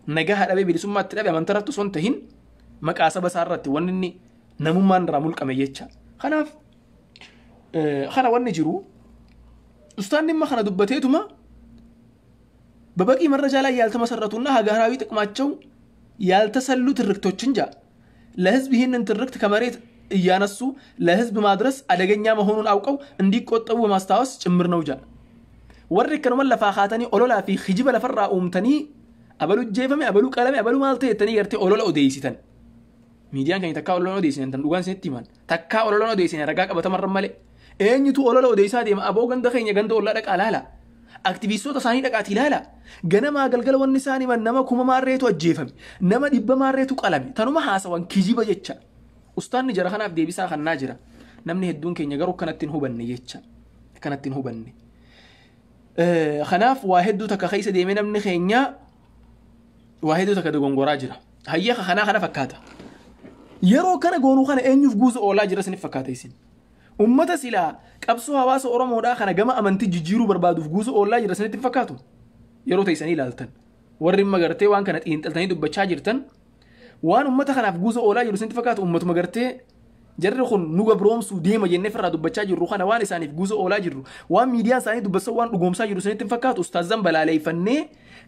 nagaa dhabee bilisummaatti dhabe amantarratti osoo hin tahin maqaa saba isaa irratti wanni inni namummaan irraa mulqame jecha. Kanaaf kana wanni jiru ustaanni imma kana dubbateetuma በበቂ መረጃ ላይ ያልተመሰረቱና ሀገራዊ ጥቅማቸው ያልተሰሉ ትርክቶችን ጃ ለህዝብ ይህንን ትርክት ከመሬት እያነሱ ለህዝብ ማድረስ አደገኛ መሆኑን አውቀው እንዲቆጠቡ በማስታወስ ጭምር ነው ጃ። Warri akkanuma lafaa kaatanii ololaa fi kijiba lafarraa uumtanii abalu jeefame abalu qalame abalu maal ta'e jettanii gartee olola odeessitan. Miidiyaan keenya takkaa olola odeessitan tan dhugaan isinitti himan. Takkaa olola odeessitan ragaa qabatamarra malee. Eenyutu olola odeessaa deema aboo ganda keenya ganda ollaa dhaqaa laala. Aktivistoota isaanii dhaqaati ilaala. Ganamaa galgala wanni isaan himan nama 1000 maarreetu ajjeefame. Nama 100 maarreetu qalame. Tanuma haasawan kijiba jecha. Ustaanni jara kanaaf deebisaa kannaa jira. Namni hedduun keenya garuu akkanatti hin hubanne jecha. Akkanatti hin hubanne. Kanaaf waa hedduu takka keessa deemee namni keenya waa hedduu takka dogongoraa jira. Hayya kanaa kana fakkaata. Yeroo kana goonuu kana eenyuuf guusa oolaa jira isiniif fakkaata isin. Ummata silaa qabsoo hawaasa Oromoodhaa kana gama amantii jijjiiruu barbaaduuf guusa oolaa jira isinitti fakkaatu. Yeroo teessanii ilaaltan. Warri imma gartee waan kana xiinxaltanii dubbachaa jirtan waan ummata kanaaf guusa oolaa jiru isinitti fakkaatu ummatuma gartee jarri kun nu gabroomsuu deema jennee firraa dubbachaa jirru kana waan isaaniif guusa oolaa jirru waan miidiyaan isaanii dubbachaa waan dhugoomsaa jiru isinitti fakkaatu ustaazan balaaleeffannee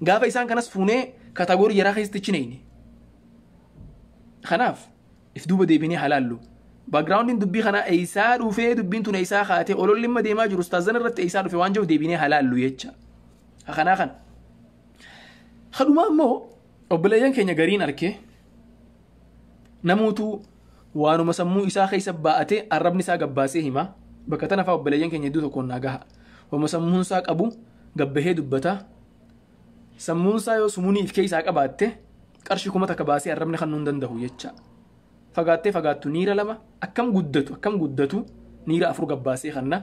gaafa isaan kanas fuunee katagoorii jaraa keessatti chineyne. Kanaaf if duuba deebinee halaallu. Backgroundiin dubbii kana eessaa dhufee dubbiin tun eessaa kaatee ololli imma deemaa jiru ustaazan irratti eessaa dhufe waan jiru deebinee halaallu jecha. Kanaa kana. Kadhumaa immoo obboleeyyan keenya gariin arkee namuutu waanuma sammuu isaa keessa baa'atee arrabni isaa gabbaasee hima. Bakka tana fa'aa obboleeyyan keenya iddoo tokkoon naa gaha. Waanuma sammuun isaa qabu gabbahee dubbata. Sammuun isaa yoo sumuunii if keessaa qabaatte qarshii 1000 baasee arrabni kan nuun danda'u jecha. Fagaattee fagaattu niira 2 akkam guddatu niira 4 gabbaasee kanna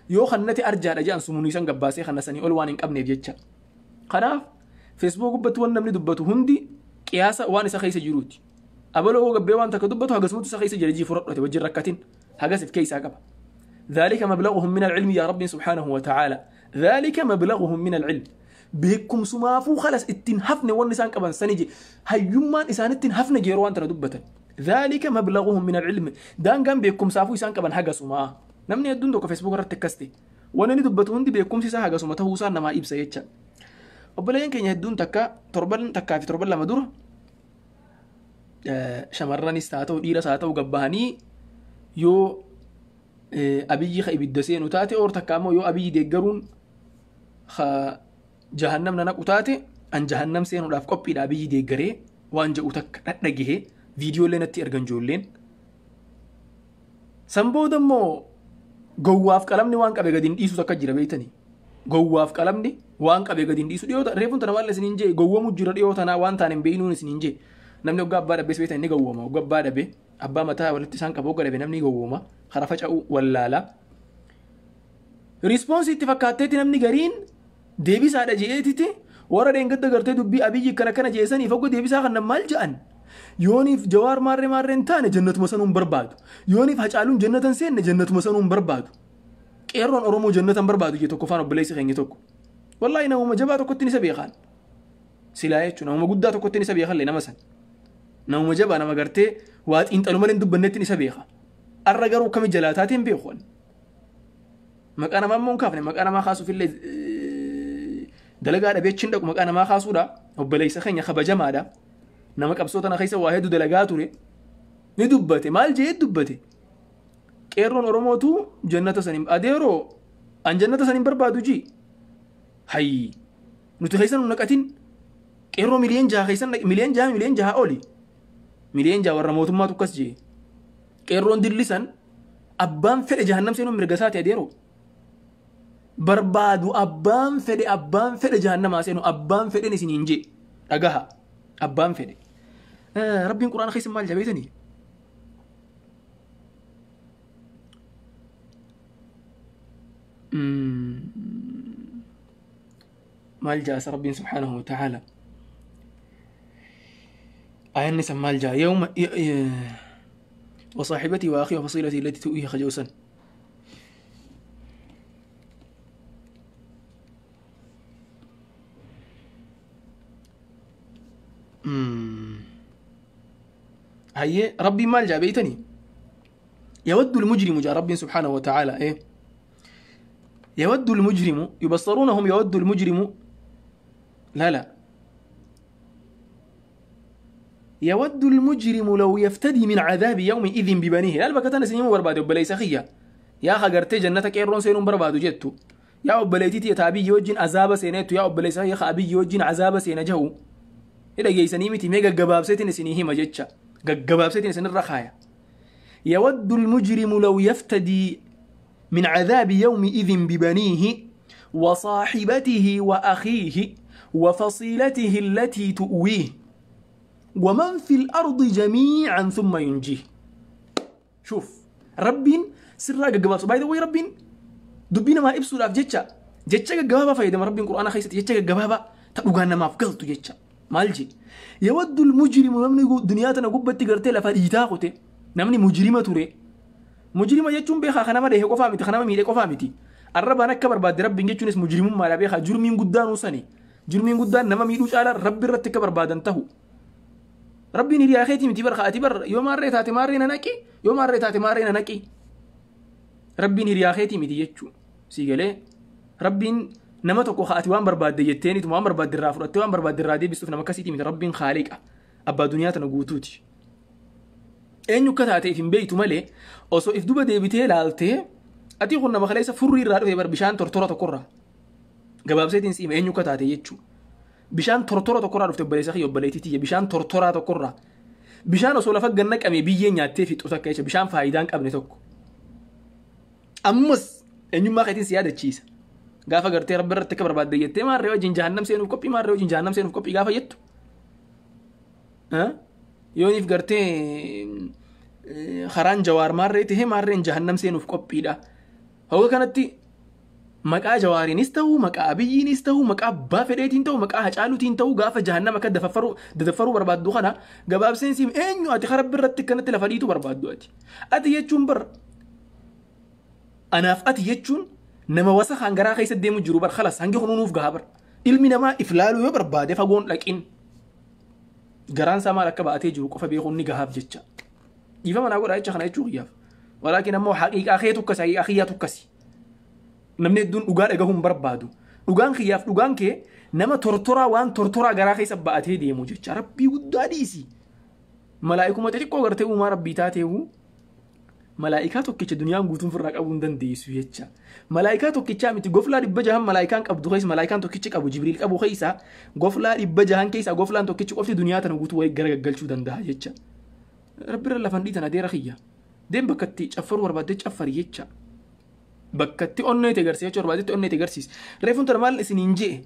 yoo kannate arjaadha jedhan sumuunii san gabbaasee kanna sanii ol waan hin qabneef jecha. Kanaaf Facebook gubbatti waan namni dubbatu hundi qiyaasa waan isa keessa jiruuti. Abaloo gabbee waan takka dubbatu hagasumatu isa keessa jira jii fudhate wajjin rakkatin hagas if keessaa qaba. ذلك مبلغهم من العلم يا ربي سبحانه وتعالى. ذلك مبلغهم من العلم. بكم سمافو خلاص اتنهفن والنسان قبن سنجي هيومان إسان اتنهفن جيروان ترى دبتا. ذلك مبلغهم من العلم. دان قام بكم سافو إسان قبن حاجة سما. نمني يدون دوك فيسبوك رتكستي. وانا ندبتون دي بكم سيسا حاجة سما تهوسان نما إبسا يتشا. وبلاين كان يهدون تكا تربل تكا في تربل لما دور shamarranis haa ta'u dhiiras haa ta'u gabbahanii yoo Abiyyi ka ibidda seenu taate oor takka ammoo yoo Abiyyi deeggaruun ka jahannam na naqu taate an jahannam seenuudhaaf qophiidha Abiyyi deeggaree waan jedhu takka dhadhagahee viidiyoolee natti ergan ijoolleen. San booda immoo gowwaaf qalamni waan qabe gadi hin dhiisu takka jira beektanii. Gowwaaf qalamni waan qabe gadi hin dhiisu dhiyoo reefuun tana waan isiniin jee gowwamu jira dhiyoo tanaa waan taane hin beeynuun isiniin jee. Namni hoggaa abbaa dhabees beektan ni gowwooma. Hoggaa abbaa dhabe abbaa mataa walitti isaan qabu hoggaa dhabe namni gowwooma. Karaa faca'u wallaala. Rispoonsii itti fakkaatteetti namni gariin deebisaadha je'eetiti warra dheengadda gartee dubbii Abiyyi kana kana jeesaniif hogga deebisaa kan maal ja'an. Yooniif Jawaar maarree maarree hin taane jannatuma sanuun barbaadu. Yooniif Hacaaluun jannatan seenne jannatuma sanuun barbaadu. Qeerroon Oromoo jannatan barbaadu jee tokko faan obboleessi keenya tokko. Wallaahi namuma jabaa tokkotti ni isa beekan. Silaa jechuun namuma guddaa tokkotti ni isa beekan nama san. Namuma jabaa nama gartee waa xiinxalu malee hin dubbannetti ni isa beeka. Arra garuu akkami jalaa taatee hin beeku. Maqaa namaa immoo hin kaafne maqaa namaa kaasuuf illee Dalagaa dhabee achiin dhaqu maqaa namaa kaasuudha. Obboleessa keenya kabajamaadha. Nama qabsoo tana keessa waa hedduu dalagaa ture. Ni dubbate. Maal jee dubbate? Qeerroon Oromootu jannata saniin adeeroo an jannata saniin barbaadu ji. Hayyi nuti keessa nu naqatin qeerroo 6 miliyoon keessa 6 miliyoon 6 miliyoon oli. 6 miliyoon warra mootummaatu akkas jee. Qeerroon dillisan abbaan fedhe jahannam seenuun mirga isaati adeeroo. Barbaadu abbaan fedhe jahannamaa seenu abbaan fedhen isiniin jee dhagaha abbaan fedhe. Rabbiin quraana keessa maal jabeetanii? Maal jaasa Rabbiin subhaanahu wa ta'aala? Ayanni san maal jaa? Yawma وصاحبتي وأخي وفصيلتي التي تؤويه خجوسا. هي ربي مال جا بيتني يود المجرم جاء ربي سبحانه وتعالى إيه يود المجرم يبصرونهم يود المجرم لا لا يود المجرم لو يفتدي من عذاب يومئذ ببنيه. لا البكتان سنين برباد وبليس خيا يا خجرتي جنتك إيرون سينون برباد جتو يا أبليتي تابي يوجين عذاب سينتو يا أبليس يا خابي يوجين عذاب سينجهو إذا جيسني متي ميجا جباب سيتين سنيه ما جتشا جباب سيتين سن الرخايا. يود المجرم لو يفتدي من عذاب يومئذ ببنيه وصاحبته وأخيه وفصيلته التي تؤويه ومن في الأرض جميعا ثم ينجيه. شوف ربين سر جباب باي ذا واي ربين دبينا ما إبسو لاف جتشا جتشا جبابا فايدة ما ربين قرآن خيست جتشا جبابا تبغانا ما فقلت جتشا مالجي. يود المجرم نمني دنياتنا قبت تقرتي لفريتا نمني مجرمة تري مجرمة جتشون بيخا خنما ده قفامتي خنما ميلي قفامتي الرب أنا كبر بعد ربين جتشون اسم مجرم ما بيخا جرمين قدان وسني جرمين قدان نما ميدوش على رب رتكبر بعد انتهوا ربي نري أخيتي متبر خاتبر يوم مريت هاتمارين نكي يوم مريت هاتمارين نكي ربي نري أخيتي متيجو سيجلي ربي نما تكو خاتوان برباد ديتيني توان برباد الرافر توان برباد الرادي بيسوف نما كسيتي مت ربي خالق أبا دنيا تنقوتوتي إنه كتاتي في بيته ملي أصو إف دوبا ديبتي لالتي أتي قلنا ما خليس فري الرادي بر بشان ترترة تكرة جباب سيتين سيم إنه كتاتي يجو bishaan tortora tokkorraa dhufte obboleessa kiyya obboleettii tiyya bishaan tortoraa tokkorraa bishaan osoo lafa ganna qabee biyyee nyaattee fixu takka jecha bishaan faayidaa hin qabne tokko. Ammas eenyummaa keetiin si yaadachiisa. Gaafa gartee rabbi irratti akka barbaadde jettee maarree wajjin jahannam seenuuf qophii maarree wajjin jahannam seenuuf qophii gaafa jettu. Yooniif gartee karaan jawaar maarree tahee maarreen jahannam seenuuf qophiidha. Hawwa kanatti maqaa jawaariinis ta'uu maqaa abiyyiinis ta'uu maqaa abbaa fedheetiin ta'uu maqaa hacaaluutiin ta'uu gaafa jahannama akka dadaffaruu barbaaddu kana gabaabseen siim eenyu ati rabbi irratti akkanatti lafa dhiitu barbaaddu ati. Ati jechuun bar anaaf ati jechuun nama wasakaan garaa keessa deemu jiru bar khalas hangi kunuunuuf gahaa bar. Ilmi namaa if laaluu yoo barbaade fagoon dhaqin garaan isaa maal akka ba'atee jiru qofa beekuun ni gahaaf jecha. Dhiifama naa godhaa jecha kana jechuu kiyyaaf. Walaakin ammoo haqiiqaa kee tukkasi haqiiqaa kiyyaa tukkasi. Namni hedduun dhugaa dhagahuun barbaadu. Dhugaan kiyyaaf dhugaan kee nama tortoraa waan tortoraa garaa keessa ba'atee deemu jecha rabbii guddaa dhiisi. Malaa'ikuma xixiqqoo gartee uumaa rabbii taateewu malaa'ikaa tokkicha duniyaan guutuun firraa qabuu hin dandeessu jecha. Malaa'ikaa tokkichaa miti goflaa 600 malaa'ikaan qabdu keessa malaa'ikaan tokkichi qabu Jibriil qabu keessa goflaa 600 keessa goflaan tokkichi qofti duniyaa tana guutuu wayii gara gaggalchuu danda'a jecha. Rabbirra lafan dhiitan adeera kiyya. Deem bakka itti caffaruu barbaaddee caffari jecha. Bakka itti onnee ta'e garsiisa jechuudha barbaadetti onnee ta'e garsiisa. Reefuun tana maal isiniin je'e?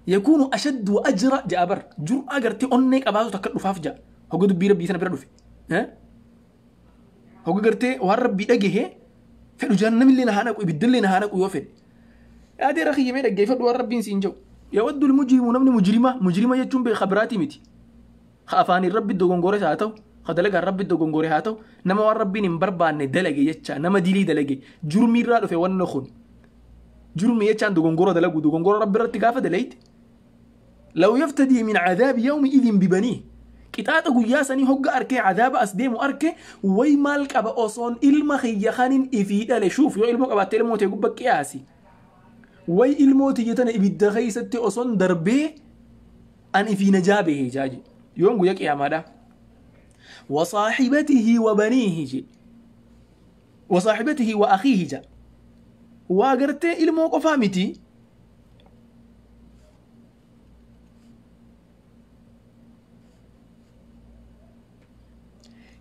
Yakuunu ashaddu ajra ja'a bar jur'aa gartee onnee qabaatu takka dhufaaf ja'a. Hoga dubbii rabbii sana bira dhufe. Hoga gartee waan rabbii dhagahee fedhu jahannamillee na haa naqu ibiddillee na haa naqu yoo fedhe. Adeera kiyyamee dhaggeeffadhu waan rabbiin siin jedhu. Yawaddu mujrimu namni mujrima mujrima jechuun beekaa biraatii miti. Afaaniin rabbi dogongore haa ta'u. Dalagaan rabbi dogongore haa ta'u nama waan rabbiin hin barbaanne dalage jecha nama dilii dalage jurmiirraa dhufe wanna kun jurmii jechaan dogongora dalagu dogongora rabbi irratti gaafa dalayte law yaftadii min cadaabi yawmi idin bibanii qixaaxa guyyaa sanii hogga arkee cadaaba as deemu arke way maal qaba osoon ilma kiyya kanin ifii dhale shuuf yoo ilmoo qabaatte ilmoo ta'e gubba qiyaasi Way ilmoo tiyya tana ibidda keeysatti oson darbee an ifii najaa bahee jaaji. Yoon guyya qiyaamaadha. Wasaaxibatihi wa baniihi je. Wasaaxibatihi wa akhiihi ja. Waa gartee ilmoo qofaa miti.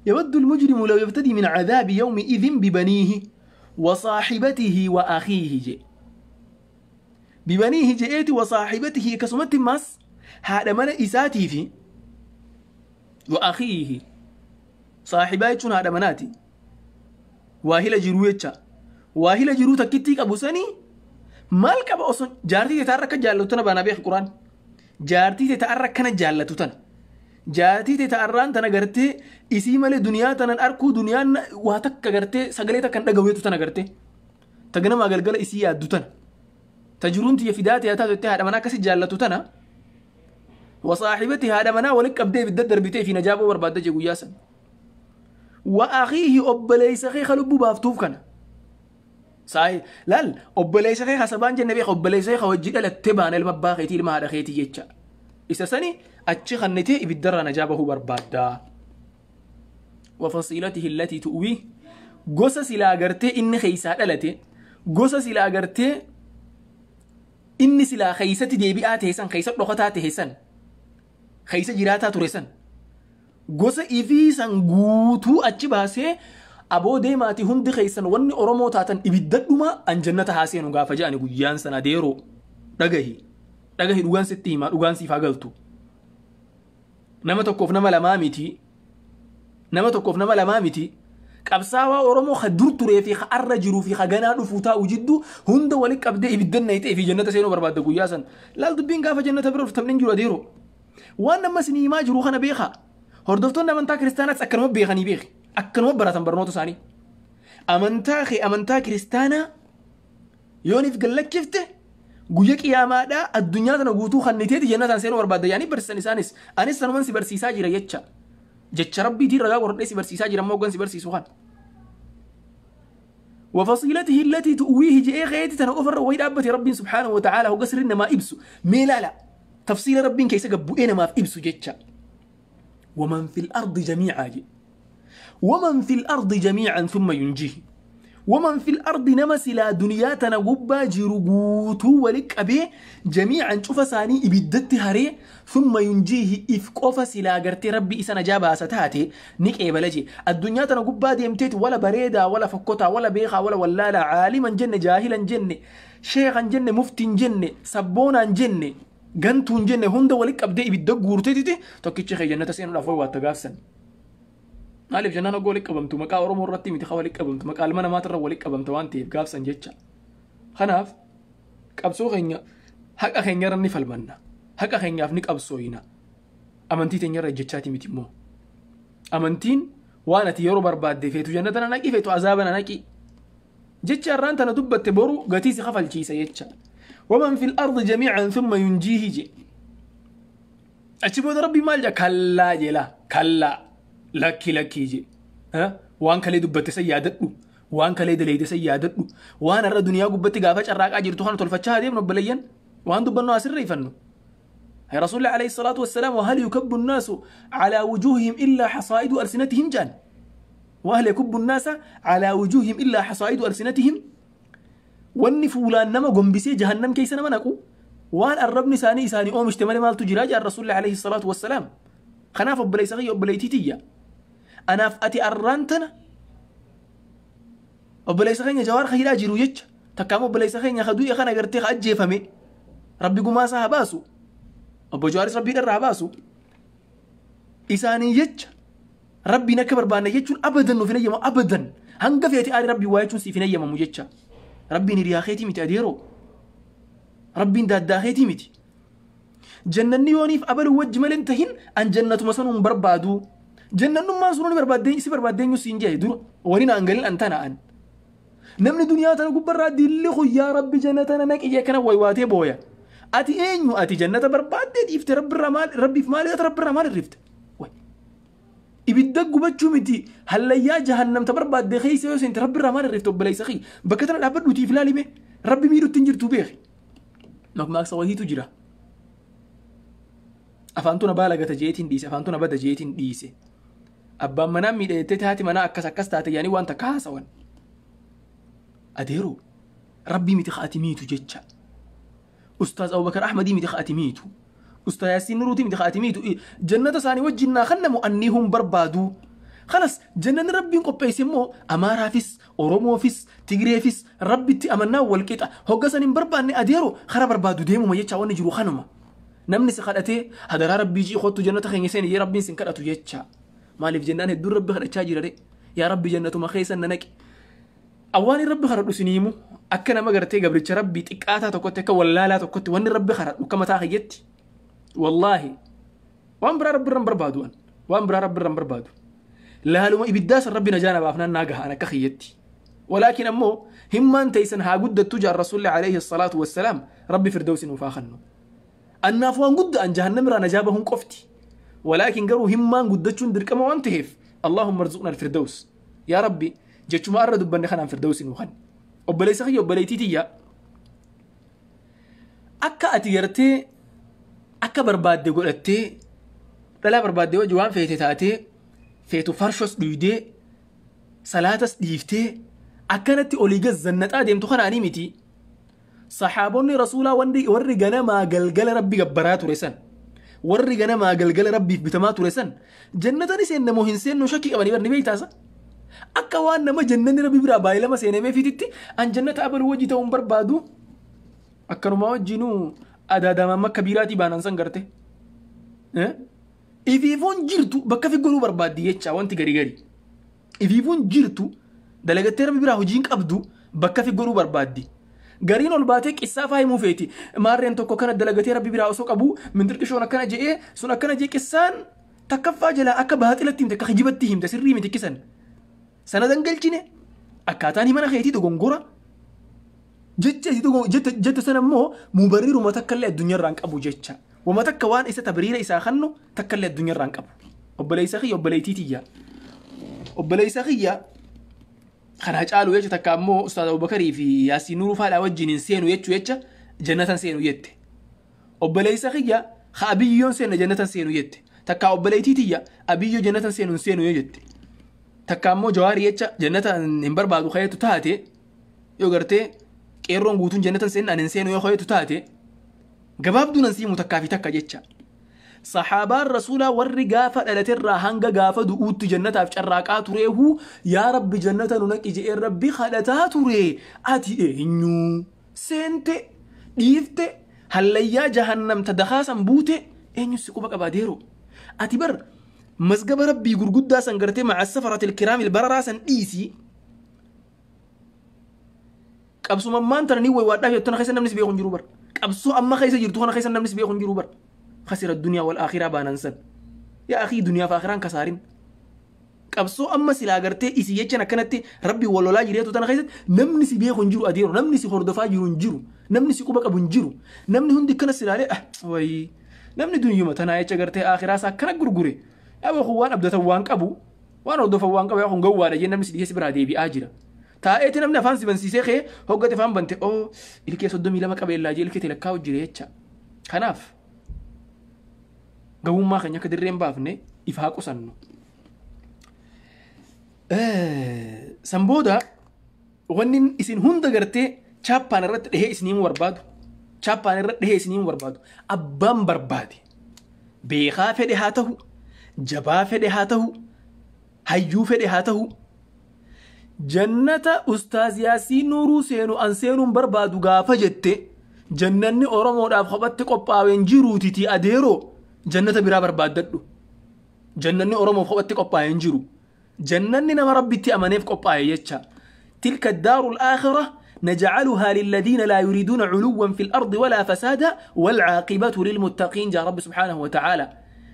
يود المجرم لو يفتدي من عذاب يومئذ ببنيه وصاحبته وأخيه جي. ببنيه جئت وصاحبته كسمت ماس هذا من إساتي في وأخيه صاحبايتون هذا مناتي واهلا جرويتشا واهلا جرو تكتيك أبو سني مالك أبو أصن جارتي تتعرك جالتنا بانا بيخ القرآن جارتي تتعرك كان جالتنا jaartii ta'e ta'arraan tana gartee isii malee duniyaa tanan arkuu duniyaan waa takka gartee sagalee takka hin dhagaweetu tana gartee ta ganamaa galgala isii yaaddu tana ta jiruun tiyya fidaa ta'e taatu jettee haadha manaa akkasi jaallatu tana wasaaxibati haadha manaa walitti qabdee ibidda darbitee fi najaaboo barbaadda jee guyyaa san wa akhiihi obboleessa kee ka lubbuu baaftuuf kana saayi laal obboleessa kee hasabaan jenne beeka obboleessa kee ka wajji dhalattee baana ilma abbaa keetii ilma haadha keetii jecha isa sani achi kannitee ibiddarraa najaa bahuu barbaaddaa. Wafasiilatihi allatii tu'wii gosa silaa gartee inni keeysaa dhalate gosa silaa gartee inni silaa keeysatti deebi'aa ta'e san keeysa dhokataa ta'e san keeysa jiraataa ture san gosa ifii san guutuu achi baasee aboo deemaati hundi keeysan wanni Oromoo taatan ibiddadhuma an jannata haa seenu gaafa je'ani guyyaan sana adeeroo dhagahi dhagahi dhugaan sitti himaa dhugaan siif haa galtu. Nama tokkoof nama lamaa miti. Nama tokkoof nama lamaa miti. Qabsaawaa Oromoo ka dur turee fi ka arra jiruu fi ka ganaa dhufuu taa'u jidduu hunda walitti qabdee ibiddan nayitee fi jannata seenuu barbaadda guyyaa san. Laal dubbiin gaafa jannata bira dhuftan hin jiru adeeroo. Waan amma isinii himaa jiru kana beekaa. Hordoftoonni amantaa kiristaanaas akkanuma beekanii beeki. Akkanuma baratan barnoota isaanii. Amantaa kee amantaa kiristaanaa yooniif gallakkifte guyya qiyaamaadhaa addunyaa tana guutuu kanniteeti jannataan seenuu barbaadda yaanii barsiisan isaanis anis sanuman si barsiisaa jira jecha jecha rabbiitiin ragaa godhadhee si barsiisaa jira ammoo hoggan si barsiisu kan. وفصيلته التي تؤويه جئ غيتي تنا أوفر وهي دابتي ربي سبحانه وتعالى هو قصر إنما إبسو ميلالا تفصيل ربي كيس قبو إنما في إبسو جتشا ومن في الأرض جميعا جي ومن في الأرض جميعا ثم ينجيه ومن في الأرض نمس لا دنياتنا قبا جرقوتو ولك أبي جميعا شوف ساني إبدت هري ثم ينجيه إفقوف سلا قرتي ربي إسانا جابها ستاتي نك إيه بلجي الدنيا تنا قبا ديمتيت ولا بريدة ولا فكوتا ولا بيخا ولا ولالا عالما جنة جاهلا جنة شيخا جنة مفتي جنة سبونا جنة gantuun jenne hunda walitti qabdee ibidda guurteetiti tokkichi kee jannata seenuudhaaf wayi waatta gaafsan. Maaliif jannaan hoggoo walitti qabamtu maqaa Oromoo irratti miti haa walitti qabamtu maqaa ilma namaatirra walitti qabamta waan ta'eef gaafsan jecha. Kanaaf qabsoo keenya haqa keenya irra ni falmanna. Haqa keenyaaf ni qabsooyina. Amantii teenya irra ejjechaati miti immoo. Amantiin waan ati yeroo barbaadde feetu jannata na naqi feetu azaaba na naqi. Jecha irraan tana dubbatte boru gatii si kafalchiisa jecha. ومن في الأرض جميعا ثم ينجيه جي أشبه ربي مال جا كلا جلا كلا لكي لكي جي ها وان كلي دبت سيادتو وان كلي دليد سيادتو وان الر دنيا قبت غافش الراق اجر تخن تلفچا هذه من بلين وان دبنو اسر يفنو هي رسول الله عليه الصلاة والسلام وهل يكب الناس على وجوههم إلا حصائد ألسنتهم جان وهل يكب الناس على وجوههم إلا حصائد ألسنتهم wanni fuulaan nama gombisee jahannam keessa nama naqu waan arrabni isaanii isaanii oomishte malee maaltu jira jedhan rasuulli alayhi salaatu wassalaam. Kanaaf obboleessa kiyya obboleettii tiyya anaaf ati arraan tana obboleessa keenya Jawaar hidhaa jiru jecha takkaama obboleessa keenya ka du'e kana gartee ka ajjeefame rabbi gumaasaa haa baasu obbo Jawaaris rabbii dharraa haa baasu isaanii jecha rabbiin akka barbaanne jechuun abadan nuuf hin eeyyamu abadan hanga feete aari rabbii waa jechuun siif hin eeyyamamu jecha. Rabbiin hiriyaa keetii miti adeeroo. Rabbiin daaddaa keetii miti. Jannanni yooniif abalu wajji malee hin tahin an jannatuma sanuun barbaadu. Jannannummaan sunuu ni barbaaddee si barbaaddee siin jee dura waliin an galin an tana an. Namni duniyaa tana gubbarraa dilli yaa rabbi jannata na naqi jee kana waywaatee booya. Ati eenyu ati jannata barbaaddee dhiifte rabbirraa maal rabbiif maal rabbirraa maal irrifte? Ibidda gubachuu miti hallayyaa jahannamta barbaadde keessa yoo seente rabbirraa maal irrifte obboleessa kiyya bakka tana dhaabbadhuutiif ilaalime rabbi miidhutti hin jirtu beeki. Makmaaksa wahiitu jira. Afaantu na baalagata jeetiin dhiise, afaantu na bada jeetiin dhiise. Abbaan manaa miidhe jettee haati manaa akkas akkas taate yaanii waan takka haasawan. Adeeroo rabbii miti ati miitu jecha. Ustaaz Abubakar Ahmadii miti ati miitu. Ustaaz Yaasiin Nuruutii miti ati miitu. Jannata isaanii wajjin naa kennamu annii hun barbaadu. Kalas jannanni rabbiin qopheesse immoo Amaaraafis, Oromoofis, Tigreefis rabbitti amannaa wal qixa. Hogga san hin barbaanne adeeroo kara barbaadu deemuma jecha wanni jiru kanuma. Namni si kadhatee hadaraa rabbii jii kottu jannata keenya seeni jee rabbiin sin kadhatu jecha. Maaliif jennaan hedduun rabbi kadhachaa jira de. Yaa rabbi jannatuma keessan na naqi. Awwaani rabbi kadhadhu siniimu akka nama gartee gabricha rabbii xiqqaataa tokkotti akka wallaalaa tokkotti wanni rabbi kadhadhu akka mataa kiyyetti. Wallaahi waan biraa rabbi irra hin barbaadu an. Waan biraa rabbi irra hin barbaadu. Laaluma ibiddaa san rabbi najaa na baafnaan naa gaha an akka kiyyetti. Walaakin ammoo himmaan teessan haa guddattu jaan rasuulli alayhi salaatu wassalaam rabbi firdawsi nuuf haa kennu. Annaaf waan guddaa an jahannam irraa najaa bahuun qofti. Walaakin garuu himmaan guddachuun dirqama waan ta'eef Allahumma arzuqna al-firdaws. Yaa rabbi jechuma arra dubbanne kanaan firdawsi nuu kenni. Obboleessa kiyya obboleettii tiyya akka ati gartee akka barbaadde godhattee dhalaa barbaadde wajji waan feete taatee feetu farshos dhuydee salaatas dhiiftee akkanatti olii gad zannaxaa deemtu kanaanii miti. Saxaabonni rasuulaa warri ganamaa galgala rabbi gabbaraa ture san warri ganamaa galgala rabbiif bitamaa ture san jannata ni seenna moo hin seennu shakkii qabanii bar ni beeytaasa. Akka waan nama jannanni rabbi biraa baay'ilama seenamee fititti an jannata abaluu wajji ta'uun barbaadu akkanumaa wajjinuu adaadamaan makka biiraatii baanan san garte. Ifiifuun jirtu bakka fi godhuu barbaaddi jecha wanti gari gari. Ifiifuun jirtu dalagattee rabbi biraa hojiin qabdu bakka fi godhuu barbaaddi. Gariin ol baatee qissaa faa himuu feeti. Maarreen tokko kana dalagatee rabbi biraa osoo qabu mindirqishoon akkana je'ee sun akkana je'ee qissaan takkaffaa jalaa akka baaxilatti himte akka kijibatti himte sirrii miti kisan. Sana dangalchine akkaataan himana keetii dogongora. Jecha jette sana immoo mubarriiruma takka illee addunyaarraa hin qabu jecha. Wama takka waan isa tabriira isaa kennu takka illee addunyaarraa hin qabu. Obboleessa kiyya obboleettii tiyya. Obboleessa kiyya kana caalu jecha takka ammoo Ustaaz Abubakarii fi Yaasiin Nuuruu faadhaa wajjin hin seenu jechuu jecha jannatan seenu jette. Obboleessa kiyya ha abiyyoon seenne jannatan seenu jette. Takka obboleettii tiyya abiyyoo jannatan seenu hin seenu yoo jette. Takka ammoo Jawaarii jecha jannata hin barbaadu kayeetu taate yoo gartee qeerroon guutuun jannatan seenne ani hin seenu yoo kayeetu taate gabaabduun an siimu takkaa fi takka jecha. Saxaabaan rasuulaa warri gaafa dhalaterraa hanga gaafa du'uutti jannataaf carraaqaa tureehu yaa rabbi jannata nu naqi je'ee rabbi kadhataa ture ati eenyu seente dhiifte hallayyaa jahannamta dakaasan buute eenyu si quba qabaa deero. Ati bar mazgaba rabbii gurguddaa san gartee maca safaratil kiraamil bararaa san dhiisii qabsumammaan tana ni waywaadhaaf jettu kana keessa namni si beeku hin jiru bar. Qabsoo amma keessa jirtu kana keessa namni si beeku hin jiru bar. Khasira duniyaa wal akhiraa baanan san. Yaa akhii duniyaa fi akhiraan kasaarin. Qabsoo amma silaa gartee isii jechan akkanatti rabbi wal lolaa jireetu tana keessatti namni si beeku hin jiru adeero namni si hordofaa jiru hin jiru namni si quba qabu hin jiru namni hundi akkana silaalee ah wayii namni duniyuma tanaa jecha gartee akhiraa isaa akkana gurgure yaa kun waan abdatan waan qabu waan hordofan waan qabu yaa kun gowwaadha jee namni si dhiyeessi biraa deebi'aa jira. Taa'eeti namni afaan si bansiisee kee hoggate afaan bante oo ilkee 32 qabeellaa jee ilkee tilakkaa hojjire jecha. Kanaaf gawummaa keenya akka dirreen baafne ifaa qusannu. San booda wanni isin hunda gartee chaappaan irratti dhahee isinii barbaadu. Chaappaan irratti dhahee isinii barbaadu. Abbaan barbaade. Beekaa fedhe haa ta'u, jabaa fedhe haa ta'u, hayyuu fedhe haa ta'u. Jannata Ustaaz Yaasiin Nuuruu seenu an seenuun barbaadu gaafa jette jannanni Oromoodhaaf kophatti qophaa'een jiruutiti adeeroo jannata biraa barbaaddadhu. Jannanni Oromoof kophatti qophaa'een jiru. Jannanni nama rabbitti amaneef qophaa'e jecha. Tilka daarul aakhira نجعلها للذين لا يريدون علوا في الأرض ولا فسادا والعاقبة للمتقين جاء رب سبحانه وتعالى.